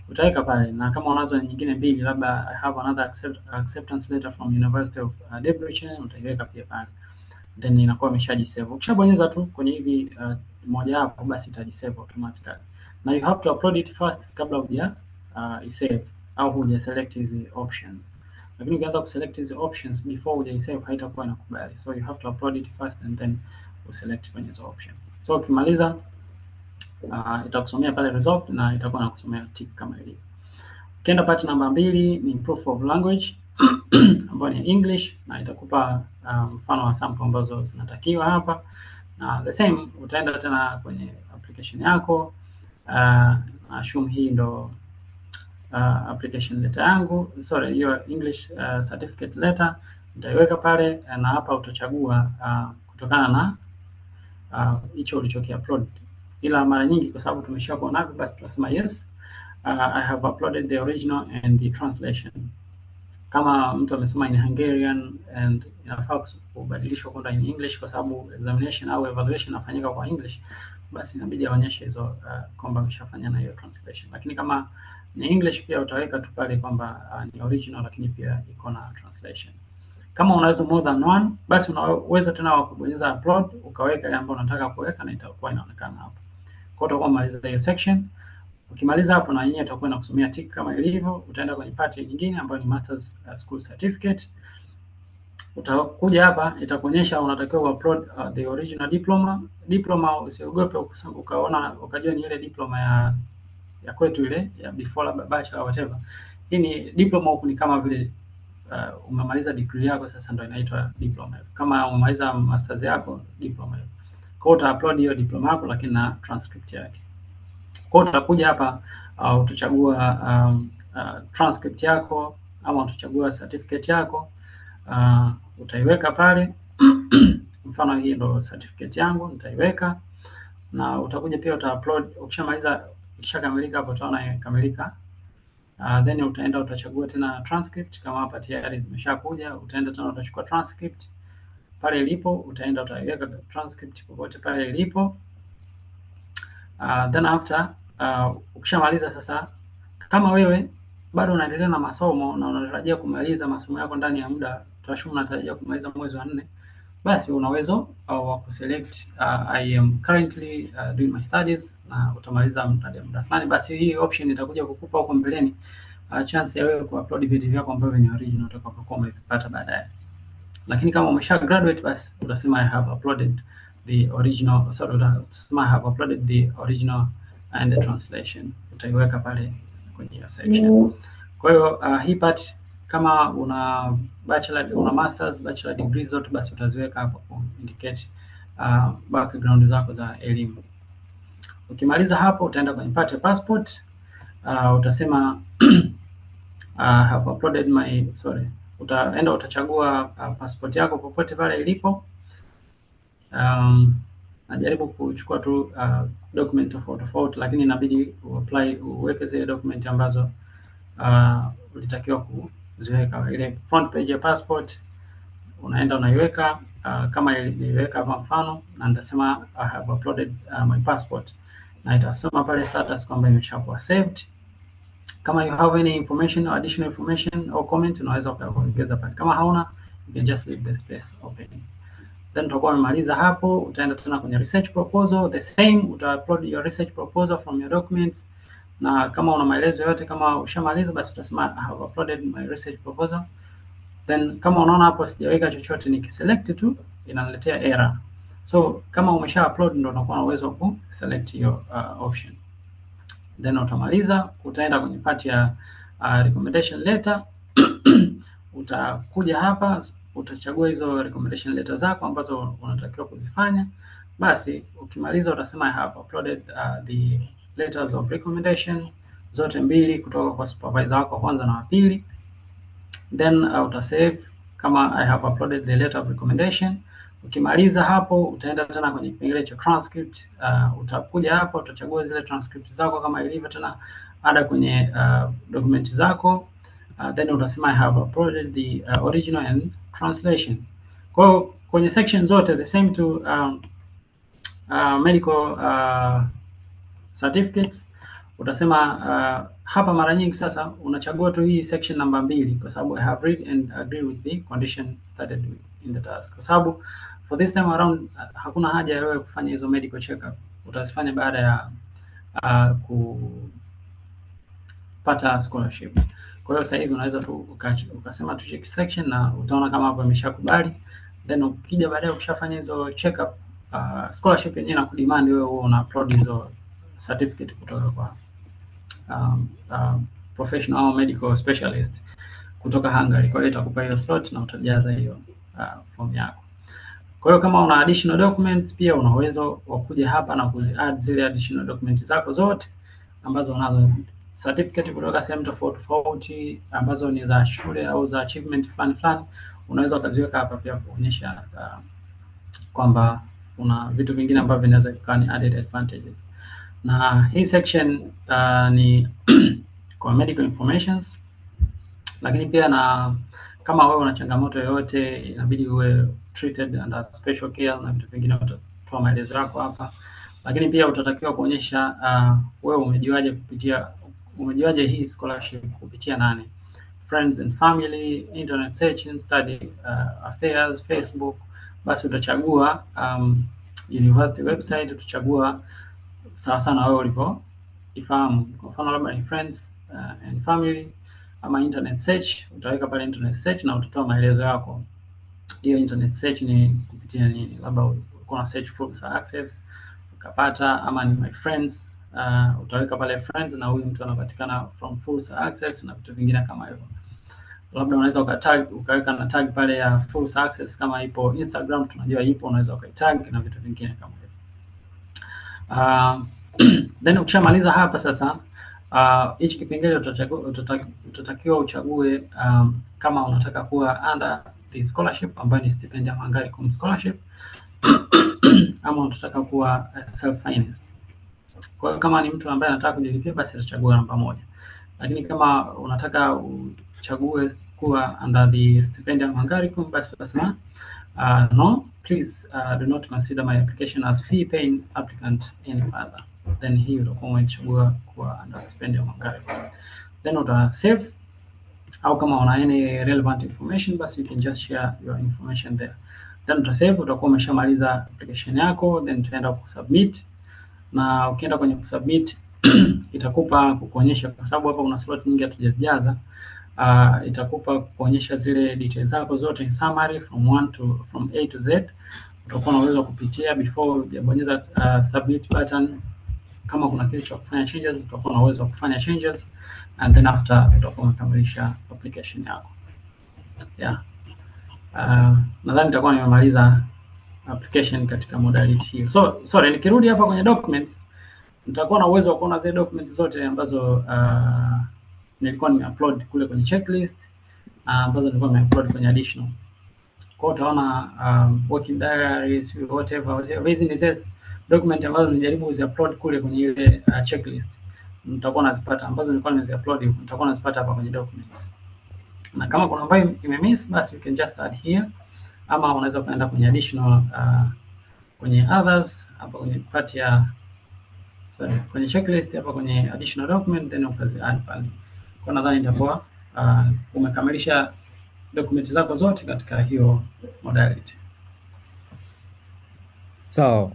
utaweka pale, na kama unazo nyingine mbili, labda I have another acceptance letter from University of Debrecen, utaiweka pia pale, then inakuwa imeshajisave. Ukishabonyeza tu kwenye hivi moja hapo, basi itajisave automatically, na you have to upload it first kabla huja isave au huja select hizi options. Lakini ukianza kuselect hizi options before hujaisave haitakuwa inakubali, so you have to upload it first and then uselect kwenye hizo option. So ukimaliza itakusomea pale result na itakuwa nakusomea tick kama ilivyo. Ukienda part namba 2 ni proof of language ambayo ni English na itakupa mfano wa sample ambazo zinatakiwa hapa, na the same utaenda tena kwenye application yako. Assume hii ndo application letter yangu, sorry, hiyo English certificate letter nitaiweka pale, na hapa utachagua kutokana na hicho ulichoki upload, ila mara nyingi kwa sababu tumeshakuwa navyo, basi tunasema yes, I have uploaded the original and the translation. Kama mtu amesoma in Hungarian and inafaa kubadilishwa kwenda in English kwa sababu examination au evaluation inafanyika kwa English, basi inabidi aonyeshe hizo kwamba ameshafanya na hiyo translation. Lakini kama ni English pia utaweka tu pale kwamba ni original lakini pia iko na translation. Kama unaweza more than one, basi unaweza tena wa kubonyeza upload ukaweka ile ambayo unataka kuweka na itakuwa inaonekana hapo. Kwa hiyo utakuwa umemaliza hiyo section. Ukimaliza hapo na yenyewe itakuwa inakusomea tick kama ilivyo. Utaenda kwenye part nyingine ambayo ni Masters School Certificate. Utakuja hapa itakuonyesha unatakiwa upload the original diploma. Diploma usiogope ukaona ukajua ni ile diploma ya kwetu ile ya before labda bachelor whatever. Hii ni diploma, huku ni kama vile umemaliza degree yako sasa ndio inaitwa diploma. Kama umemaliza masters yako diploma. Kwa hiyo uta upload hiyo diploma yako lakini na transcript yake. Kwa hiyo utakuja hapa utachagua transcript yako ama utachagua certificate yako utaiweka pale. Mfano hii ndo certificate yangu nitaiweka, na utakuja pia uta upload. Ukishamaliza, ikishakamilika hapo utaona imekamilika. Then utaenda utachagua tena transcript. Kama hapa tayari zimeshakuja, utaenda tena utachukua transcript pale ilipo, utaenda utaiweka transcript popote pale ilipo. Then after ukishamaliza sasa, kama wewe bado unaendelea na masomo na unatarajia kumaliza masomo yako ndani ya muda, tuashumu unatarajia kumaliza mwezi wa 4, basi una uwezo wa kuselect I am currently doing my studies na utamaliza ndani ya muda fulani, basi hii option itakuja kukupa huko mbeleni chance ya wewe kuupload vyeti vyako ambavyo ni original utakapokuwa umevipata baadaye. Lakini kama umesha graduate, basi utasema I have uploaded the original, sorry, utasema I have uploaded the original and the translation, utaiweka pale kwenye hiyo section. Kwa hiyo hii part kama una bachelor, una masters, bachelor degrees zote basi utaziweka hapo ku indicate background zako za elimu. Ukimaliza hapo utaenda kwenye part ya passport. Utasema have uploaded my, sorry, utaenda utachagua passport yako popote pale ilipo. Najaribu kuchukua tu document tofauti tofauti, lakini inabidi uapply uweke zile document ambazo ulitakiwa kuziweka. Ile front page ya passport unaenda unaiweka kama niliweka hapa mfano, na nitasema I have uploaded my passport, na itasema pale status kwamba imeshakuwa saved. Kama you have any information or additional information or comment, unaweza ukaongeza pale. Kama hauna, you can just leave the space open. Then utakuwa umemaliza hapo, utaenda tena kwenye research proposal, the same, uta upload your research proposal from your documents, na kama una maelezo yote, kama ushamaliza, basi utasema I have uploaded my research proposal. Then kama unaona hapo sijaweka chochote, nikiselect tu inaniletea error. So kama umesha upload ndo unakuwa na uwezo wa ku select hiyo option. Then utamaliza, utaenda kwenye part ya recommendation letter. Utakuja hapa utachagua hizo recommendation letter zako ambazo unatakiwa kuzifanya. Basi ukimaliza utasema I have uploaded the letters of recommendation zote mbili kutoka kwa supervisor wako wa kwanza na wa pili. Then utasave kama I have uploaded the letter of recommendation. Ukimaliza hapo utaenda tena kwenye kipengele cha transcript. Utakuja hapo utachagua zile transcript zako kama ilivyo tena ada kwenye document zako. Then utasema I have uploaded the original and translation. Kwa hiyo kwenye section zote the same to medical certificates utasema hapa mara nyingi sasa unachagua tu hii section namba 2 kwa sababu I have read and agree with the condition started with in the task. Kwa sababu for this time around hakuna haja ya wewe kufanya hizo medical checkup, utazifanya baada ya kupata scholarship. Kwa hiyo sasa hivi unaweza tu ukasema tu check section na utaona kama hapo imeshakubali. Then ukija baadaye ukishafanya hizo checkup, scholarship yenyewe inakudemand wewe uwe una upload hizo certificate kutoka kwa professional au medical specialist kutoka Hungary. Kwa hiyo itakupa hiyo slot na utajaza hiyo form yako. Kwa hiyo kama una additional documents pia una uwezo wa kuja hapa na kuzi add zile additional documents zako zote ambazo unazo, certificate kutoka sehemu tofauti tofauti ambazo ni za shule au za achievement fulani fulani, unaweza ukaziweka hapa pia kuonyesha kwamba una vitu vingine ambavyo vinaweza kuwa ni added advantages. Na hii section ni kwa medical informations. Lakini pia na kama wewe una changamoto yoyote inabidi uwe treated under special care na vitu vingine, utatoa maelezo yako hapa. Lakini pia utatakiwa kuonyesha wewe umejuaje kupitia umejuaje hii scholarship kupitia nani? Friends and family, internet searching, study affairs, Facebook. Basi utachagua university website, utachagua sawa sana wewe ulivyo ifahamu. Kwa mfano labda ni friends and family ama internet search, utaweka pale internet search na utatoa maelezo yako. Hiyo internet search ni kupitia nini? Labda ulikuwa na search Fursa Access ukapata, ama ni my friends, utaweka pale friends na huyu mtu anapatikana from Fursa Access na vitu vingine kama hivyo. Labda unaweza ukatag, ukaweka na tag pale ya Fursa Access kama ipo Instagram, tunajua ipo, unaweza ukaitag na vitu vingine kama hivyo. Then ukishamaliza hapa sasa, hichi kipengele utatakiwa uchague kama unataka kuwa under the scholarship ambayo ni Stipendium Hungaricum Scholarship ama unataka kuwa self financed. Kwa hiyo kama ni mtu ambaye anataka kujilipia basi atachagua namba 1. Lakini kama unataka uchague kuwa under the Stipendium Hungaricum basi utasema no, please do not consider my application as fee paying applicant any further. Then hii utakuwa umechagua kuwa under Stipendium Hungaricum. Then uta save, au kama una any relevant information basi you can just share your information there. Then uta save, utakuwa umeshamaliza application yako, then utaenda kusubmit. Na ukienda kwenye kusubmit itakupa kukuonyesha, kwa sababu hapa kuna slot nyingi hatujazijaza. Itakupa kuonyesha zile details zako zote in summary from A to Z. Utakuwa na uwezo wa kupitia before hujabonyeza submit button. Kama kuna kitu cha kufanya changes, utakuwa na uwezo wa kufanya changes, and then after utakuwa umekamilisha application yako. Yeah. Nadhani nitakuwa nimemaliza application katika modality hiyo. So sorry, nikirudi hapa kwenye documents nitakuwa na uwezo wa kuona zile documents zote ambazo nilikuwa nimeupload kule kwenye checklist, ambazo nilikuwa nimeupload kwenye additional. Kwa hiyo utaona working diaries, whatever. Hizi ni zile document ambazo nilijaribu kuziupload kule kwenye ile checklist. Nitakuwa nazipata ambazo nilikuwa nimeziupload huko, nitakuwa nazipata hapa kwenye documents. Na kama kuna ambayo imemiss basi you can just add here, ama unaweza kuenda kwenye additional kwenye others hapa kwenye part ya sorry, kwenye checklist hapa kwenye additional document, then ukazi add pale. Kwa nadhani itakuwa umekamilisha document zako zote katika hiyo modality. Sawa.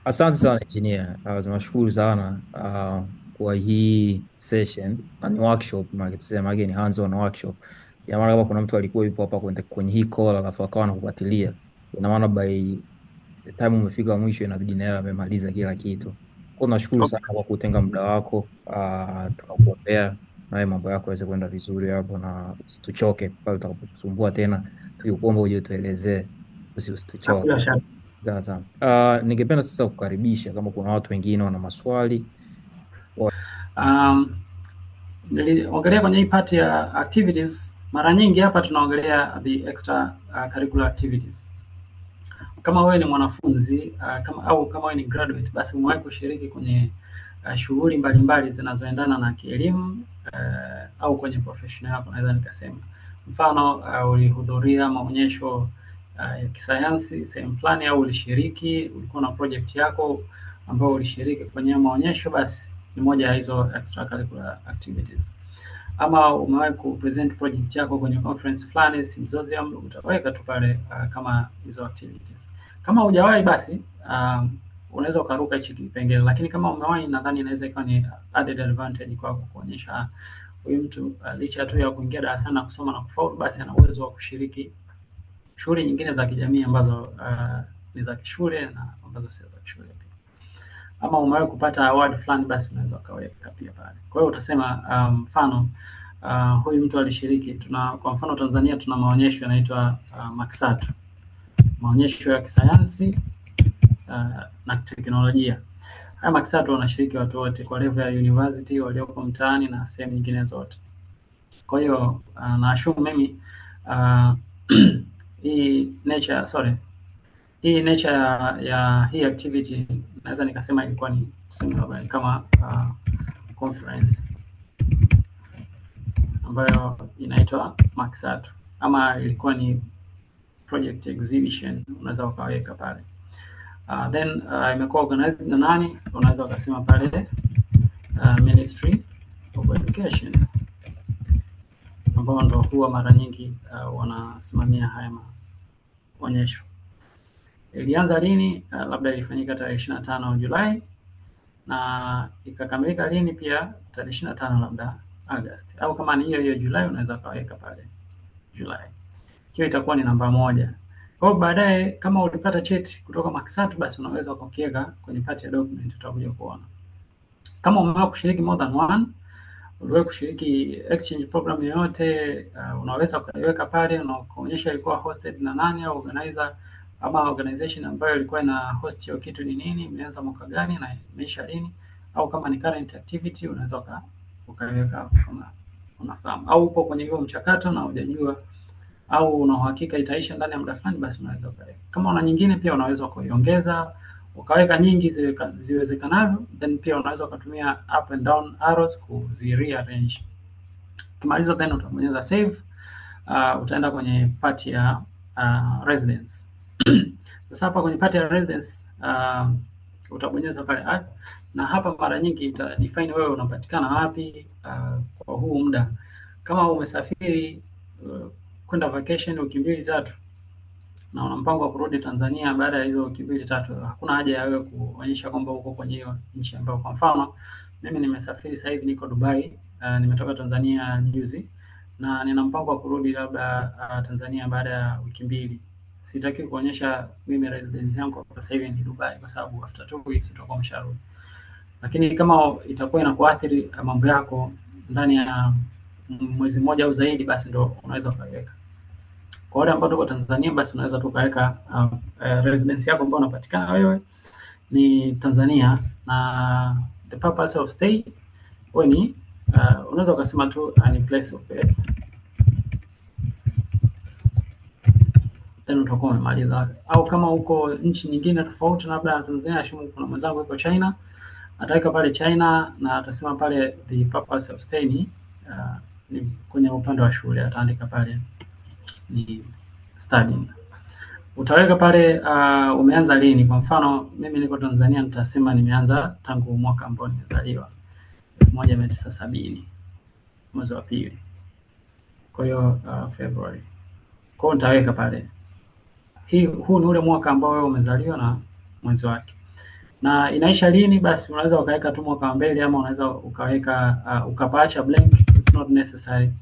Asante sana engineer. Tunashukuru sana kwa hii session na ni workshop, maana tuseme ni hands on workshop. Ina maana kama kuna mtu alikuwa yupo hapa kwenye hii call alafu akawa anakufuatilia, ina maana by the time umefika mwisho inabidi naye amemaliza kila kitu. Kwa tunashukuru sana kwa kutenga muda wako. Tunakuombea nawe mambo yako yaweze kwenda vizuri hapo na usituchoke pale utakapokusumbua tena, tukikuomba uje utuelezee, usituchoke. Bila shaka. Sawa. Ningependa sasa kukaribisha kama kuna watu wengine wana maswali. Niliongelea kwenye hii part ya activities. Mara nyingi hapa tunaongelea the extra curricular activities. Kama wewe ni mwanafunzi au kama wewe ni graduate, basi umewahi kushiriki kwenye shughuli mbalimbali zinazoendana na kielimu au kwenye profession yako, naweza nikasema. Mfano ulihudhuria maonyesho ya kisayansi sehemu fulani, au ulishiriki, ulikuwa na project yako ambayo ulishiriki kwenye maonyesho, basi ni moja ya hizo extracurricular activities. Ama umewahi kupresent project yako kwenye conference fulani, symposium, utaweka tu pale kama hizo activities. Kama hujawahi basi unaweza ukaruka hichi kipengele, lakini kama umewahi nadhani inaweza ikawa ni added advantage kwako kuonyesha huyu mtu licha tu ya kuingia darasani na kusoma na kufaulu, basi ana uwezo wa kushiriki shughuli nyingine za kijamii ambazo ni za kishule na ambazo sio za kishule pia. Ama umewahi kupata award fulani, basi unaweza ukaweka pia pale. Kwa hiyo utasema mfano huyu mtu alishiriki. Tuna kwa mfano Tanzania tuna maonyesho yanaitwa Maksatu, maonyesho ya kisayansi na teknolojia. Haya Maksatu wanashiriki watu wote kwa level ya university, walioko mtaani na sehemu nyingine zote. Kwa hiyo na assume mimi hii nature hii nature ya hii activity naweza nikasema ilikuwa ni tuseme labda ni kama conference ambayo ambayo inaitwa MACSATU ama ilikuwa ni project exhibition, unaweza ukaweka pale. Then imekuwa organized na nani? Unaweza ukasema pale Ministry of Education, ambao ndo huwa mara nyingi wanasimamia haya maonyesho. Ilianza lini? Labda ilifanyika tarehe 25 Julai na ikakamilika lini? Pia tarehe 25 labda August, au kama ni hiyo hiyo Julai unaweza ukaweka pale Julai. Hiyo itakuwa ni namba moja. Kwa hiyo baadaye kama ulipata cheti kutoka MACSATU basi unaweza ukakiweka kwenye part ya document, utakuja kuona. Kama umewahi kushiriki more than one, uliwahi kushiriki exchange program yoyote, unaweza ukaiweka pale na ukaonyesha ilikuwa hosted na nani au organizer ama organization ambayo ilikuwa ina host hiyo kitu ni nini, imeanza mwaka gani na imeisha lini, au kama ni current activity unaweza ukaiweka kama unafahamu, au upo kwenye hiyo mchakato na hujajua au una uhakika itaisha ndani ya muda fulani, basi unaweza ukaweka. Kama una nyingine pia unaweza ukaiongeza ukaweka nyingi ziwezekanavyo, then pia unaweza ukatumia up and down arrows kuzi rearrange. Ukimaliza then utabonyeza save. Utaenda kwenye part ya residence. Sasa hapa kwenye part ya residence utabonyeza pale add, na hapa mara nyingi ita define wewe unapatikana wapi kwa huu muda. Kama umesafiri kwenda vacation wiki mbili tatu na una mpango wa kurudi Tanzania baada ya hizo wiki mbili tatu, hakuna haja ya wewe kuonyesha kwamba uko kwenye hiyo nchi ambayo, kwa mfano mimi nimesafiri sasa hivi niko Dubai, nimetoka Tanzania juzi na nina mpango wa kurudi labda Tanzania baada ya wiki mbili. Sitaki kuonyesha mimi residence yangu kwa sasa hivi ni Dubai, kwa sababu after 2 weeks utakuwa umesharudi. Lakini kama itakuwa inakuathiri mambo yako ndani ya mwezi mmoja au zaidi, basi ndo unaweza ukaiweka. Kwa wale ambao tuko Tanzania, basi unaweza tu ukaweka residence yako ambayo unapatikana wewe ni Tanzania, na the purpose of stay wewe ni unaweza ukasema tu ni place of birth, then utakuwa umemaliza. Au kama uko nchi nyingine tofauti labda na Tanzania, ashumu kuna mwenzangu yuko China, ataweka pale China na atasema pale the purpose of stay ni kwenye upande wa shule, ataandika pale ni studying. Utaweka pale umeanza lini. Kwa mfano mimi niko Tanzania, nitasema nimeanza tangu mwaka ambao nimezaliwa 1970 mwezi wa pili, kwa hiyo February. Kwa hiyo nitaweka pale hii, huu ni ule mwaka ambao wewe umezaliwa na mwezi wake, na inaisha lini, basi unaweza ukaweka tu mwaka wa mbele, ama unaweza ukaweka ukapaacha blank, it's not necessary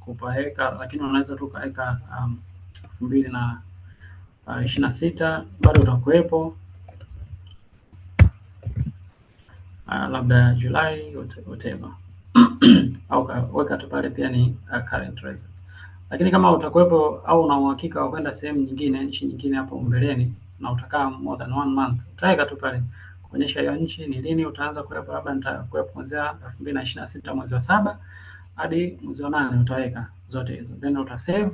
kupaweka, lakini unaweza tu ukaweka 2026 bado utakuwepo, labda Julai whatever au weka tu pale pia ni current result. Lakini kama utakuwepo au una uhakika wa kwenda sehemu nyingine, nchi nyingine hapo mbeleni na utakaa more than one month, utaweka tu pale kuonyesha hiyo nchi ni lini utaanza kuwepo, labda nitakuwepo kuanzia 2026 mwezi wa 7 hadi mwezi wa 8, utaweka zote hizo then uta save.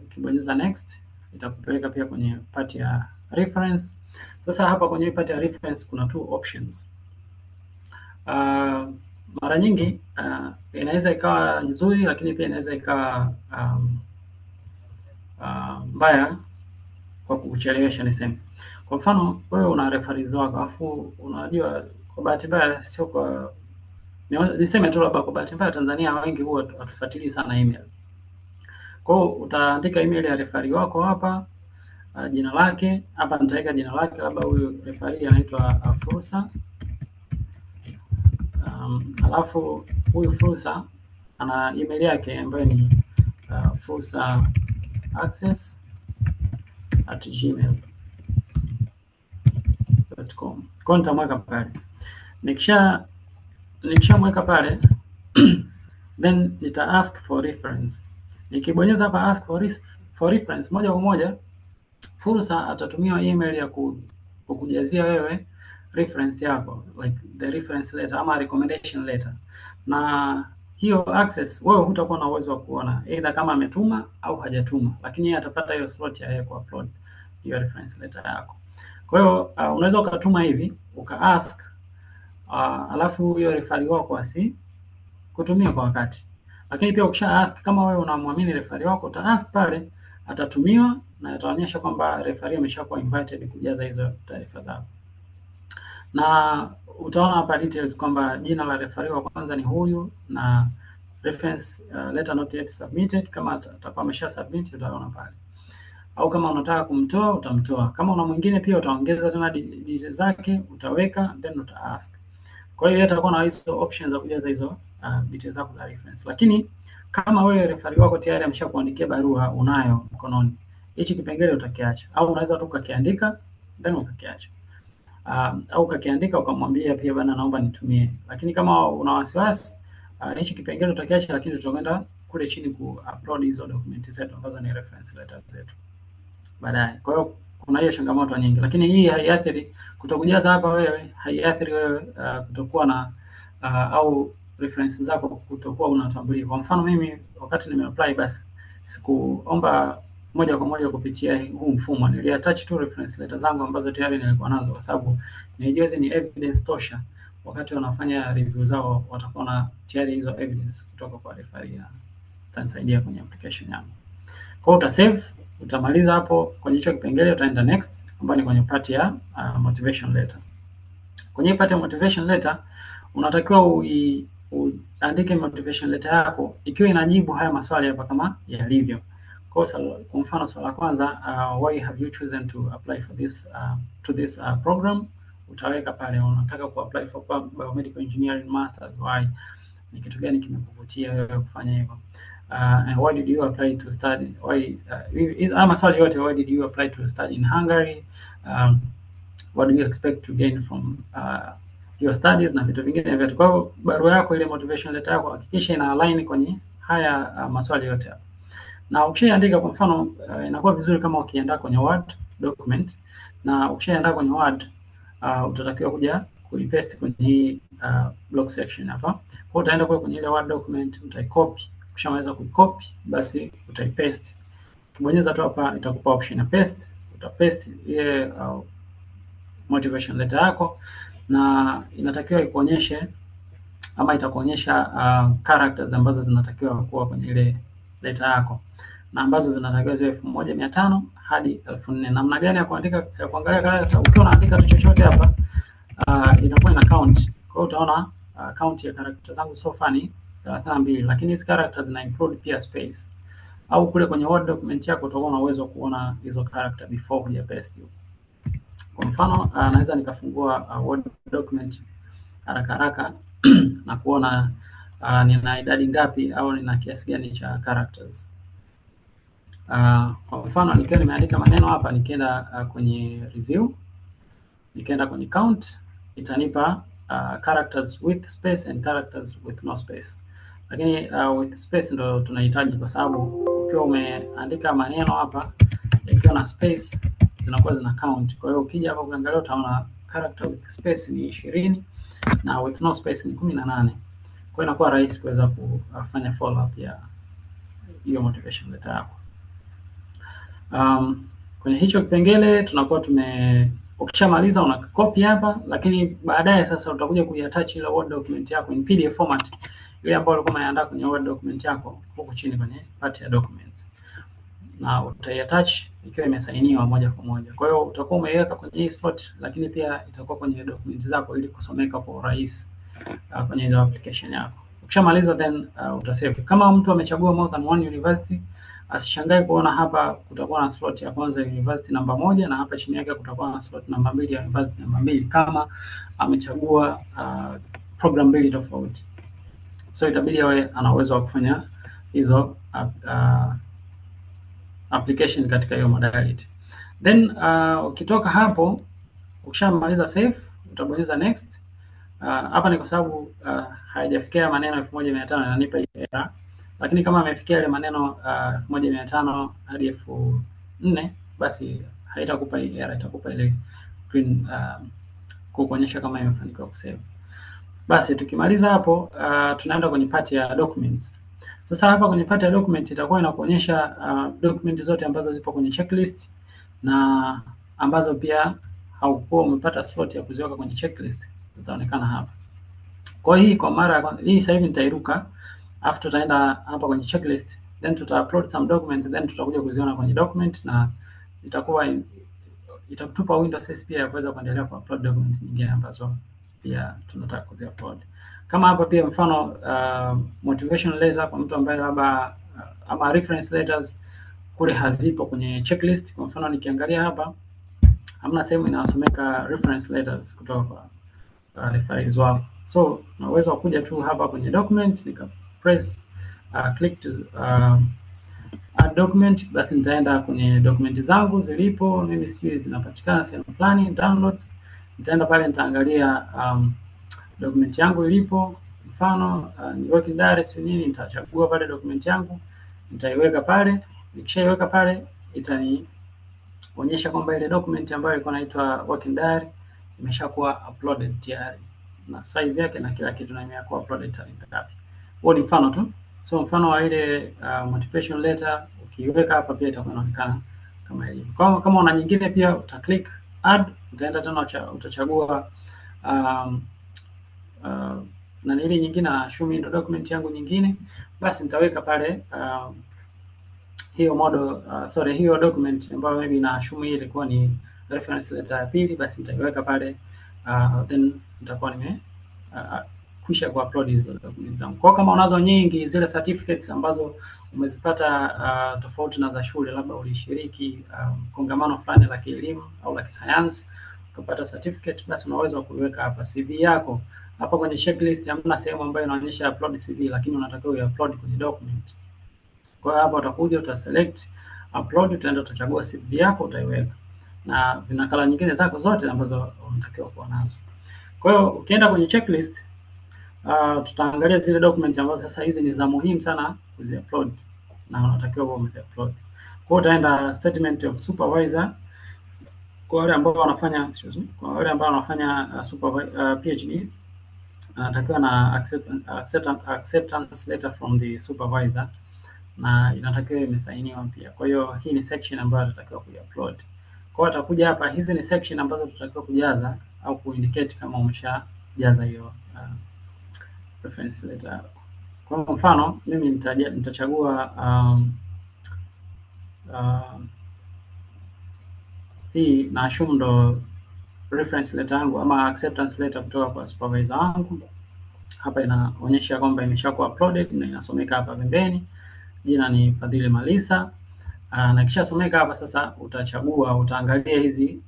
Ukibonyeza next itakupeleka pia kwenye part ya reference. Sasa hapa kwenye part ya reference kuna two options. Mara nyingi inaweza ikawa nzuri, lakini pia inaweza ikawa mbaya kwa kuchelewesha niseme. Kwa mfano wewe una referees wako afu unajua kwa bahati mbaya, sio kwa niseme tu labda kwa bahati mbaya Tanzania wengi huwa hatufuatilii sana email. Kwa hiyo utaandika email ya referee wako hapa, jina lake hapa, nitaweka jina lake, labda huyu referee anaitwa Fursa. Alafu huyu Fursa ana email yake ambayo ni fursaaccess@gmail.com. Kwa hiyo nitamweka pale. Nikishamweka pale then nita ask for reference. Nikibonyeza hapa ask for reference, moja kwa moja Fursa atatumia email ya kukujazia wewe reference yako, like the reference letter ama recommendation letter, na hiyo access wewe hutakuwa na uwezo wa kuona either kama ametuma au hajatuma, lakini yeye atapata hiyo slot ya yeye kuupload hiyo reference letter yako. Kwa hiyo unaweza ukatuma hivi uka ask alafu hiyo referee wako asi kutumia kwa wakati, Lakini pia ukisha ask, kama wewe unamwamini referee wako, uta ask pale, atatumiwa na ataonyesha kwamba referee ameshakuwa invited kujaza hizo taarifa zako. Na utaona hapa details kwamba jina la referee wa kwanza ni huyu na reference letter not yet submitted. Kama atakuwa amesha submit utaona pale, au kama unataka kumtoa utamtoa. Kama una mwingine pia utaongeza tena details zake utaweka, then uta ask. Kwa hiyo yeye atakuwa na hizo options za kujaza hizo details zako za reference. Lakini kama wewe referee wako tayari ameshakuandikia barua unayo mkononi, hichi kipengele utakiacha, au unaweza tu ukakiandika then ukakiacha. Au ukakiandika ukamwambia pia bana, naomba nitumie. Lakini kama una wasiwasi hichi kipengele utakiacha, lakini tutakwenda kule chini ku upload hizo document zetu ambazo ni reference letters zetu baadaye. Kwa hiyo kuna hiyo changamoto nyingi, lakini hii haiathiri kutokujaza hapa wewe, haiathiri wewe kutokuwa na au reference zako kutokuwa unatambulika. Kwa mfano mimi wakati nimeapply, basi sikuomba moja kwa moja kupitia huu mfumo, niliattach tu reference letter zangu ambazo tayari nilikuwa nazo, kwa sababu nilijua hizi ni evidence tosha. Wakati wanafanya review zao watakuwa na tayari hizo evidence kutoka kwa referee na itanisaidia kwenye application yangu. Kwa hiyo utasave, utamaliza hapo kwenye hicho kipengele, utaenda next ambayo ni kwenye part ya motivation letter. Kwenye part ya motivation letter unatakiwa uandike motivation letter yako ikiwa inajibu haya maswali hapa kama yalivyo. Kwa kwa mfano swali la kwanza, why have you chosen to apply for this to this program? Utaweka pale unataka ku apply for biomedical engineering masters, why? Ni kitu gani kimekuvutia wewe kufanya hivyo? And why did you apply to study? Why haya maswali yote, why did you apply to study in Hungary? What do you expect to gain from your studies na vitu vingine vyote. Kwa hiyo barua yako ile motivation letter yako hakikisha ina align kwenye haya maswali yote hapa. Na ukishaandika kwa mfano inakuwa vizuri kama ukiandaa kwenye Word document, na ukishaandaa kwenye Word utatakiwa kuja kuipaste kwenye hii block section hapa. Kwa hiyo utaenda kule kwenye ile Word document utaicopy. Ukishamaliza kuicopy basi utaipaste. Ukibonyeza tu hapa itakupa option ya paste, utapaste ile motivation letter yako na inatakiwa ikuonyeshe ama itakuonyesha characters ambazo zinatakiwa kuwa kwenye ile letter yako na ambazo zinatakiwa ziwe 1500 hadi 4000. Namna gani ya kuandika ya kuangalia character? Ukiwa unaandika tu chochote hapa inakuwa ina count. Kwa hiyo utaona count ya character zangu so far ni 32, lakini hizi characters zina include pia space. Au kule kwenye Word document yako utakuwa una uwezo wa kuona hizo character before huja paste. Kwa mfano naweza nikafungua Word document haraka haraka na kuona nina idadi ngapi au nina kiasi gani cha characters. Kwa mfano nikiwa nimeandika maneno hapa, nikienda kwenye review, nikienda kwenye count, itanipa characters with space and characters with no space. Lakini with space ndo tunahitaji kwa sababu ukiwa umeandika maneno hapa yakiwa na space zinakuwa zina count. Kwa hiyo ukija hapa kuangalia utaona character with space ni 20 na with no space ni 18. Kwa hiyo inakuwa rahisi kuweza kufanya follow up ya hiyo motivation letter yako. Kwenye hicho kipengele tunakuwa tume ukishamaliza una copy hapa, lakini baadaye sasa utakuja kuiattach ile Word document yako in PDF format ile ambayo ulikuwa umeandaa kwenye Word document yako huku chini kwenye part ya documents, na utaiattach ikiwa imesainiwa moja kwa moja. Kwa hiyo utakuwa umeiweka kwenye hii slot, lakini pia itakuwa kwenye document zako ili kusomeka kwa urahisi kwenye hizo application yako. Ukishamaliza then utasave. Kama mtu amechagua more than one university, asishangae kuona hapa kutakuwa na slot ya kwanza university namba 1 na hapa chini yake kutakuwa na slot namba 2 ya university namba 2 kama amechagua program mbili tofauti. So itabidi awe ana uwezo wa kufanya hizo application katika hiyo modality. Then ukitoka hapo ukishamaliza save, utabonyeza next. Hapa ni kwa sababu haijafikia maneno 1500 inanipa error, lakini kama amefikia ile maneno 1500 hadi 4000 basi haitakupa hii error, itakupa ile green kukuonyesha kama imefanikiwa kusave. Basi tukimaliza hapo tunaenda kwenye part ya documents. Sasa hapa kwenye part ya document itakuwa inakuonyesha document zote ambazo zipo kwenye checklist na ambazo pia haukuwa umepata slot ya kuziweka kwenye checklist zitaonekana hapa. Kwa hii kwa mara ya kwanza hii sasa hivi nitairuka, Alafu tutaenda hapa kwenye checklist, then tuta upload some documents, then tutakuja kuziona kwenye document na itakuwa itatupa window sasa pia ya kuweza kuendelea ku upload documents nyingine ambazo pia tunataka kuzi upload. Kama hapa pia mfano motivation letter kwa mtu ambaye labda ama reference letters kule hazipo kwenye checklist. Kwa mfano nikiangalia hapa hamna sehemu inayosomeka reference letters kutoka kwa referees wako. So na uwezo wa kuja tu hapa kwenye document nika press click to add document, basi nitaenda kwenye document zangu zilipo, mimi sijui zinapatikana sehemu fulani downloads, nitaenda pale nitaangalia document yangu ilipo. Mfano ni working diary sio nini, nitachagua pale document yangu nitaiweka pale. Nikishaiweka pale itanionyesha kwamba ile document ambayo ilikuwa inaitwa working diary imeshakuwa uploaded tayari na size yake na kila kitu na imekuwa uploaded tarehe ngapi. Huo ni mfano tu. So mfano wa ile motivation letter ukiiweka hapa pia itakuwa inaonekana kama ilivyo. Kama una nyingine pia uta click add, utaenda tena utachagua na ile nyingine na assume ndo document yangu nyingine, basi nitaweka pale hiyo model sorry, hiyo document ambayo maybe na assume hii ilikuwa ni reference letter ya pili, basi nitaiweka pale then nitakuwa nime kwisha kuupload hizo document zangu. Kwa kama unazo nyingi zile certificates ambazo umezipata tofauti na za shule, labda ulishiriki kongamano fulani la kielimu au la kisayansi ukapata certificate, basi unaweza kuiweka hapa CV yako. Hapa kwenye checklist hamna sehemu ambayo inaonyesha upload CV, lakini unatakiwa uupload kwenye document. Kwa hiyo hapa utakuja uta select upload, utaenda utachagua CV yako utaiweka na vinakala nyingine zako zote ambazo unatakiwa kuwa nazo. Kwa hiyo ukienda kwenye checklist tutaangalia zile document ambazo sasa hizi ni za muhimu sana kuzi-upload na unatakiwa kuwa umezi-upload. Kwa hiyo utaenda statement of supervisor kwa wale ambao wanafanya excuse me, kwa wale ambao wanafanya PhD anatakiwa na acceptance letter from the supervisor na inatakiwa imesainiwa pia. Kwa hiyo hii ni section ambayo atatakiwa kuiupload. Kwa hiyo atakuja hapa, hizi ni section ambazo tutatakiwa kujaza au kuindicate kama umeshajaza hiyo reference letter. Kwa mfano mimi nitachagua hii na assume ndo reference letter yangu ama acceptance letter kutoka kwa supervisor wangu. Hapa inaonyesha kwamba imeshakuwa uploaded na inasomeka hapa pembeni. Jina ni Fadhili Malisa. Na ikishasomeka hapa sasa utachagua, utaangalia hizi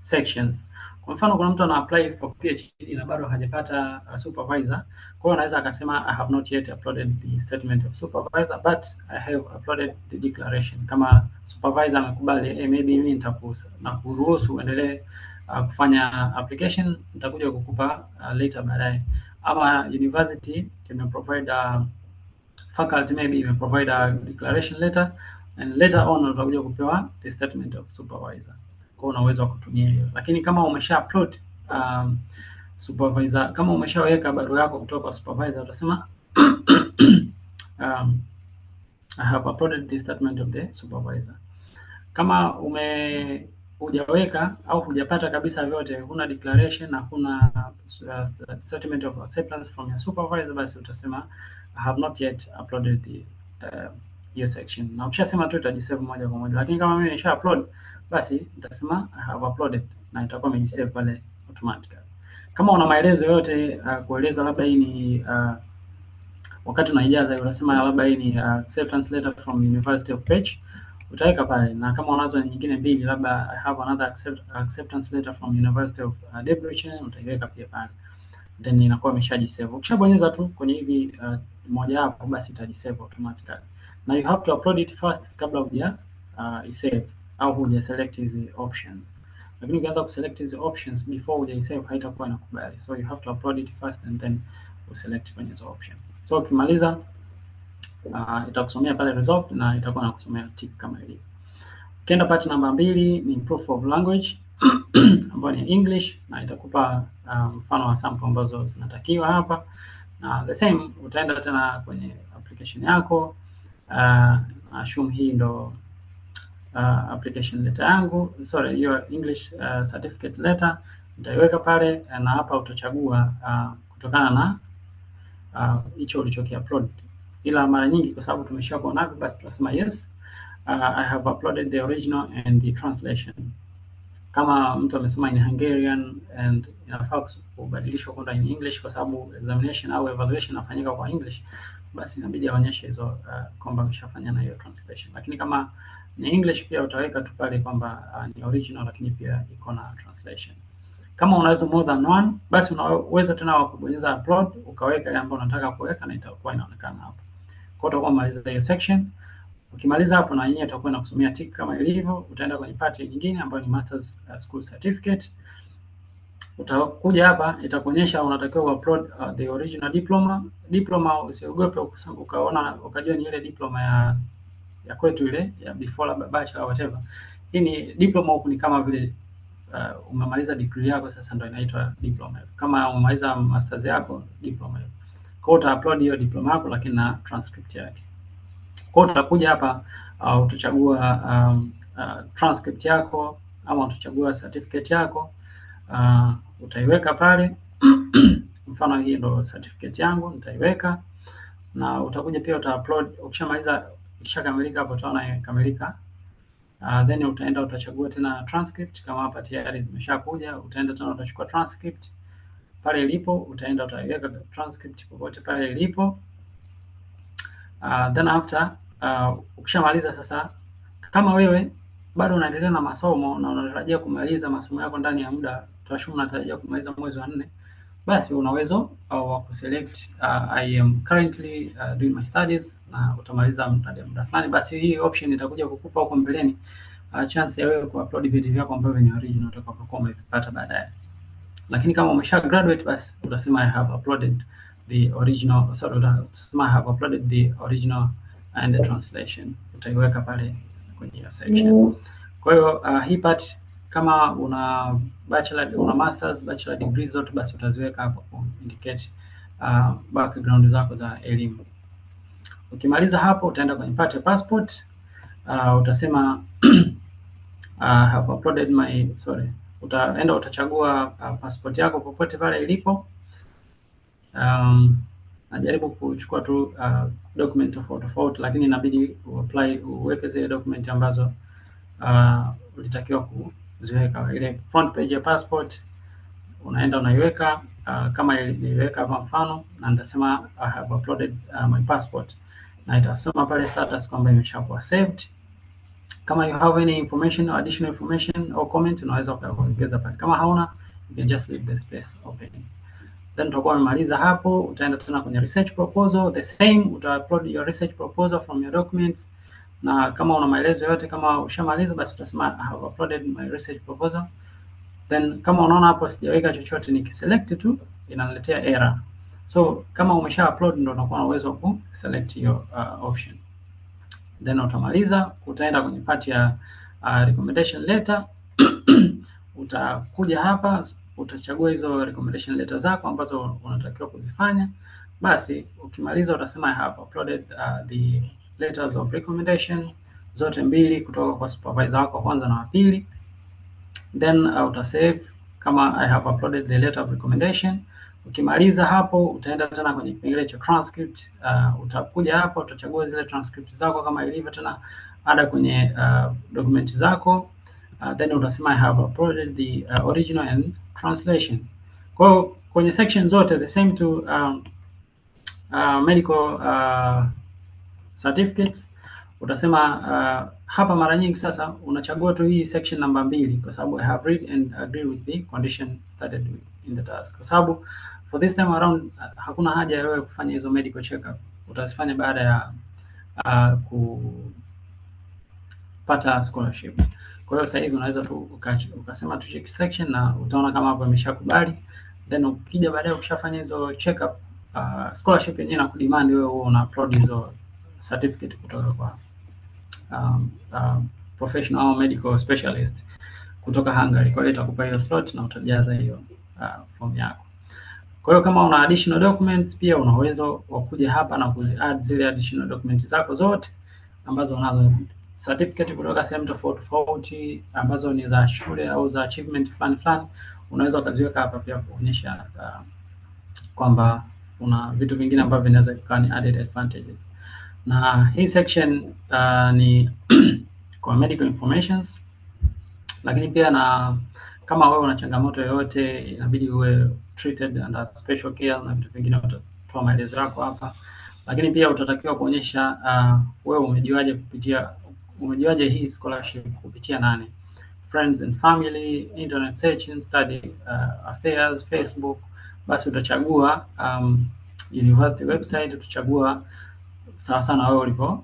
sections. Kwa mfano kuna mtu ana apply for PhD na bado hajapata supervisor. Kwa hiyo anaweza akasema I have not yet uploaded the statement of supervisor but I have uploaded the declaration. Kama supervisor amekubali, maybe mimi nitakuruhusu uendelee kufanya application, nitakuja kukupa later baadaye. Ama university ime provide faculty maybe ime provide a declaration letter and later on utakuja kupewa the statement of supervisor. Kwa hiyo una uwezo wa kutumia hiyo, lakini kama umesha upload supervisor, kama umeshaweka barua yako kutoka kwa supervisor utasema I have uploaded the statement of the supervisor. Kama ume hujaweka au hujapata kabisa vyote, huna declaration na huna statement of acceptance from your supervisor, basi utasema I have not yet uploaded the hiyo section, na ukishasema tu itajisave moja kwa moja, lakini kama mimi nisha upload, basi nitasema I have uploaded na itakuwa imejisave pale automatically. Kama una maelezo yote kueleza labda hii ni wakati unaijaza unasema labda hii ni acceptance letter from University of Pécs, utaweka pale, na kama unazo nyingine mbili, labda I have another acceptance letter from University of Debrecen, utaiweka pia pale, then inakuwa imeshajisave. Ukishabonyeza tu kwenye hivi moja hapo, basi itajisave automatically, na you have to upload it first kabla huja isave au huja select hizi options. Lakini ukianza kuselect hizi options before hujaisave haitakuwa inakubali, so you have to upload it first and then uselect kwenye hizo option. So ukimaliza itakusomea pale result na itakuwa nakusomea tick kama ilivyo. Ukienda part namba 2 ni proof of language ambayo ni English na itakupa mfano wa sample ambazo zinatakiwa hapa, na the same utaenda tena kwenye application yako. Assume hii ndo application letter yangu, sorry, hiyo English certificate letter nitaiweka pale, na hapa utachagua kutokana na hicho ulichoki-upload. Ila mara nyingi kwa sababu tumeshakuwa navyo, basi tunasema yes, I have uploaded the original and the translation. Kama mtu amesoma in Hungarian and inafaa kubadilishwa kwenda in English kwa sababu examination au evaluation inafanyika kwa English, basi inabidi aonyeshe hizo kwamba ameshafanya na hiyo translation. Lakini kama ni English pia utaweka tu pale kwamba ni original lakini pia iko na translation. Kama unaweza more than one, basi unaweza tena kubonyeza upload ukaweka ile ambayo unataka kuweka na itakuwa inaonekana hapo. Kwa hiyo utakuwa umemaliza hiyo section. Ukimaliza hapo na yenyewe itakuwa inakusomea tick kama ilivyo. Utaenda kwenye part nyingine ambayo ni Masters School Certificate. Utakuja hapa itakuonyesha unatakiwa upload the original diploma. Diploma usiogope ukaona ukajua ni ile diploma ya kwetu ile ya before labda bachelor whatever. Hii ni diploma, huku ni kama vile umemaliza degree yako sasa ndio inaitwa diploma. Kama umemaliza masters yako, diploma. Kwa hiyo uta upload hiyo diploma yako lakini na transcript yake. Kwa hiyo utakuja hapa utachagua transcript yako ama utachagua certificate yako, utaiweka pale. Mfano hii ndo certificate yangu nitaiweka, na utakuja pia uta upload. Ukishamaliza, ikishakamilika hapo utaona imekamilika. Then utaenda utachagua tena transcript. Kama hapa tayari zimeshakuja, utaenda tena utachukua transcript pale ilipo, utaenda utaiweka transcript popote pale ilipo. Then after ukishamaliza sasa, kama wewe bado unaendelea na masomo na unatarajia kumaliza masomo yako ndani ya muda, tuassume unatarajia kumaliza mwezi wa 4, basi una uwezo wa kuselect I am currently doing my studies na utamaliza ndani ya muda fulani, basi hii option itakuja kukupa huko mbeleni chance ya wewe kuupload vyeti vyako ambavyo ni original utakapokuwa umevipata baadaye. Lakini kama umesha graduate, basi utasema I have uploaded the original, sorry, utasema I have uploaded the original and the translation, utaiweka pale kwenye hiyo section. Kwa hiyo hii part kama una bachelor, una masters, bachelor degree zote basi utaziweka hapo ku indicate background zako za elimu. Ukimaliza hapo utaenda kwenye part ya passport, utasema have uploaded my, sorry, utaenda utachagua passport yako popote pale ilipo. Najaribu kuchukua tu document tofauti tofauti, lakini inabidi uapply uweke zile document ambazo ulitakiwa kuziweka. Ile front page ya passport unaenda unaiweka kama niliweka hapa mfano, na nitasema I have uploaded my passport, na itasema pale status kwamba imeshakuwa saved. Kama you have any information or additional information or comment, unaweza ukaongeza pale. Kama hauna, you can just leave the space open. Then utakuwa umemaliza hapo, utaenda tena kwenye research proposal, the same, uta upload your research proposal from your documents, na kama una maelezo yote, kama ushamaliza, basi utasema I have uploaded my research proposal. Then kama unaona hapo sijaweka chochote, nikiselect tu inaniletea error. So kama umesha upload ndo unakuwa na uwezo wa ku select hiyo option. Then utamaliza, utaenda kwenye part ya recommendation letter. Utakuja hapa utachagua hizo recommendation letter zako ambazo unatakiwa kuzifanya. Basi ukimaliza utasema I have uploaded the letters of recommendation zote mbili kutoka kwa supervisor wako wa kwanza na wa pili. Then utasave kama I have uploaded the letter of recommendation. Ukimaliza hapo utaenda tena kwenye kipengele cha transcript. Utakuja hapo utachagua zile transcript zako kama ilivyo tena ada kwenye document zako, then utasema I have uploaded the original and translation. Kwa hiyo kwenye section zote the same to medical certificates utasema hapa mara nyingi sasa unachagua tu hii section namba 2 kwa sababu I have read and agree with the condition started in the task. Kwa sababu for this time around hakuna haja ya wewe kufanya hizo medical checkup, utazifanya baada ya kupata scholarship. Kwa hiyo sasa hivi unaweza tu ukasema tu check section na utaona kama hapo imeshakubali. Then ukija baadaye ukishafanya hizo checkup, scholarship yenyewe inakudemand wewe uwe una upload hizo certificate kutoka kwa professional au medical specialist kutoka Hungary. Kwa hiyo itakupa hiyo slot na utajaza hiyo form yako. Kwa hiyo kama una additional documents pia una uwezo wa kuja hapa na kuzi add zile additional documents zako zote ambazo unazo, certificate kutoka sehemu tofauti tofauti ambazo ni za shule au za achievement fulani fulani, unaweza ukaziweka hapa pia kuonyesha kwamba Kuna vitu vingine ambavyo vinaweza kuwa ni added advantages. Na hii section ni kwa medical informations, lakini pia na kama wewe una changamoto yoyote inabidi uwe treated under special care na vitu vingine, utatoa maelezo yako hapa. Lakini pia utatakiwa kuonyesha wewe umejuaje hii scholarship kupitia nani? Friends and family, internet searching, study affairs, Facebook. Basi utachagua university website, utachagua sawa sana wewe ulivyo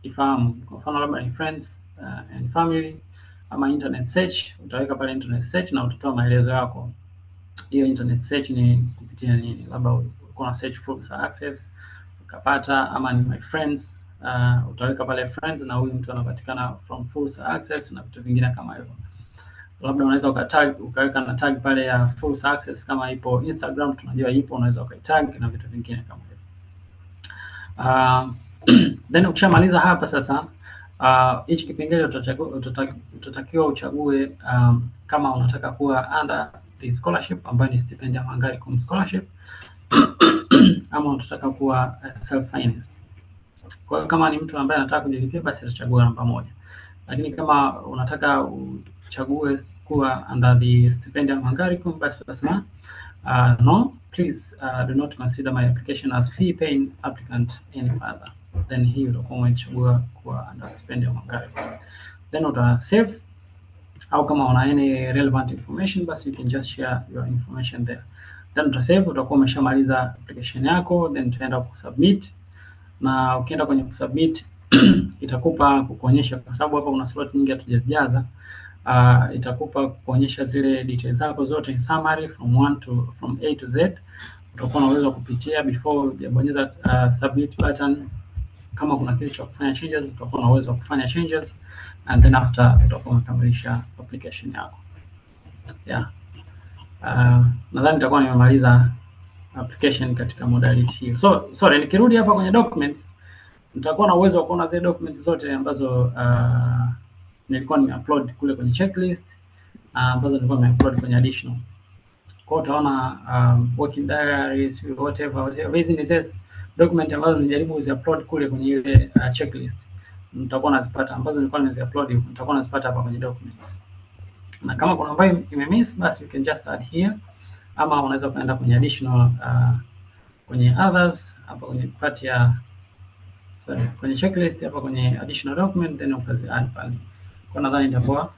ifahamu. Kwa mfano labda ni friends and family ama internet search, utaweka pale internet search na utatoa maelezo yako. Hiyo internet search ni kupitia nini? Labda ulikuwa na search Fursa Access ukapata, ama ni my friends, utaweka pale friends na huyu mtu anapatikana from Fursa Access na vitu vingine kama hivyo. Labda unaweza ukatag, ukaweka na tag pale ya Fursa Access kama ipo Instagram, tunajua ipo, unaweza ukaitag na vitu vingine kama hivyo. Then ukishamaliza hapa sasa, hichi kipengele utatakiwa uchague kama unataka kuwa under the scholarship ambayo ni Stipendium Hungaricum Scholarship ama unataka kuwa self financed. Kwa hiyo kama ni mtu ambaye anataka kujilipia basi atachagua namba 1. Lakini kama unataka uchague kuwa under the Stipendium Hungaricum basi utasema no, please do not consider my application as fee paying applicant any further. Then hii utakuwa umechagua kuwa under Stipendium Hungaricum. Then uta save, au kama una any relevant information basi you can just share your information there. Then uta save, utakuwa umeshamaliza application yako, then utaenda kusubmit. Na ukienda kwenye kusubmit itakupa kukuonyesha, kwa sababu hapa kuna slot nyingi hatujazijaza. Itakupa kuonyesha zile details zako zote in summary from A to Z. Utakuwa na uwezo wa kupitia before hujabonyeza submit button. Kama kuna kitu cha kufanya changes, utakuwa na uwezo wa kufanya changes, and then after utakuwa umekamilisha application yako. Yeah. Nadhani nitakuwa nimemaliza application katika modality hiyo. So sorry, nikirudi hapa kwenye documents nitakuwa na uwezo wa kuona zile documents zote ambazo nilikuwa nimeupload kule kwenye checklist, ambazo nilikuwa nimeupload kwenye additional. Kwa hiyo utaona working diaries, whatever. Hizi ni zile document ambazo nilijaribu kuziupload kule kwenye ile checklist. Nitakuwa nazipata ambazo nilikuwa nimeziupload, nitakuwa nazipata hapa kwenye documents. Na kama kuna ambayo imemiss basi you can just add here, ama unaweza kuenda kwenye additional kwenye others hapa kwenye part ya sorry, kwenye checklist hapa kwenye additional document, then ukazi add pale. Kwa nadhani itakuwa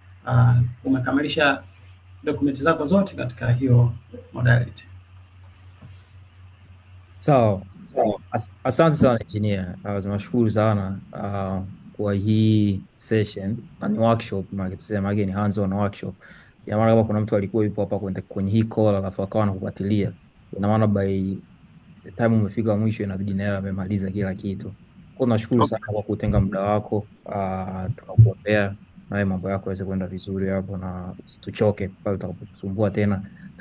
umekamilisha document zako zote katika hiyo modality. Sawa. Asante sana engineer. Tunashukuru sana kwa hii session na ni workshop, maana tuseme ni hands on workshop. Ina maana kama kuna mtu alikuwa yupo hapa kwenye hii call alafu akawa anakufuatilia, ina maana by the time umefika mwisho inabidi naye amemaliza kila kitu. Kwa tunashukuru sana kwa kutenga muda wako. Tunakuombea nawe mambo yako yaweze kwenda vizuri hapo na usituchoke pale utakapotusumbua tena.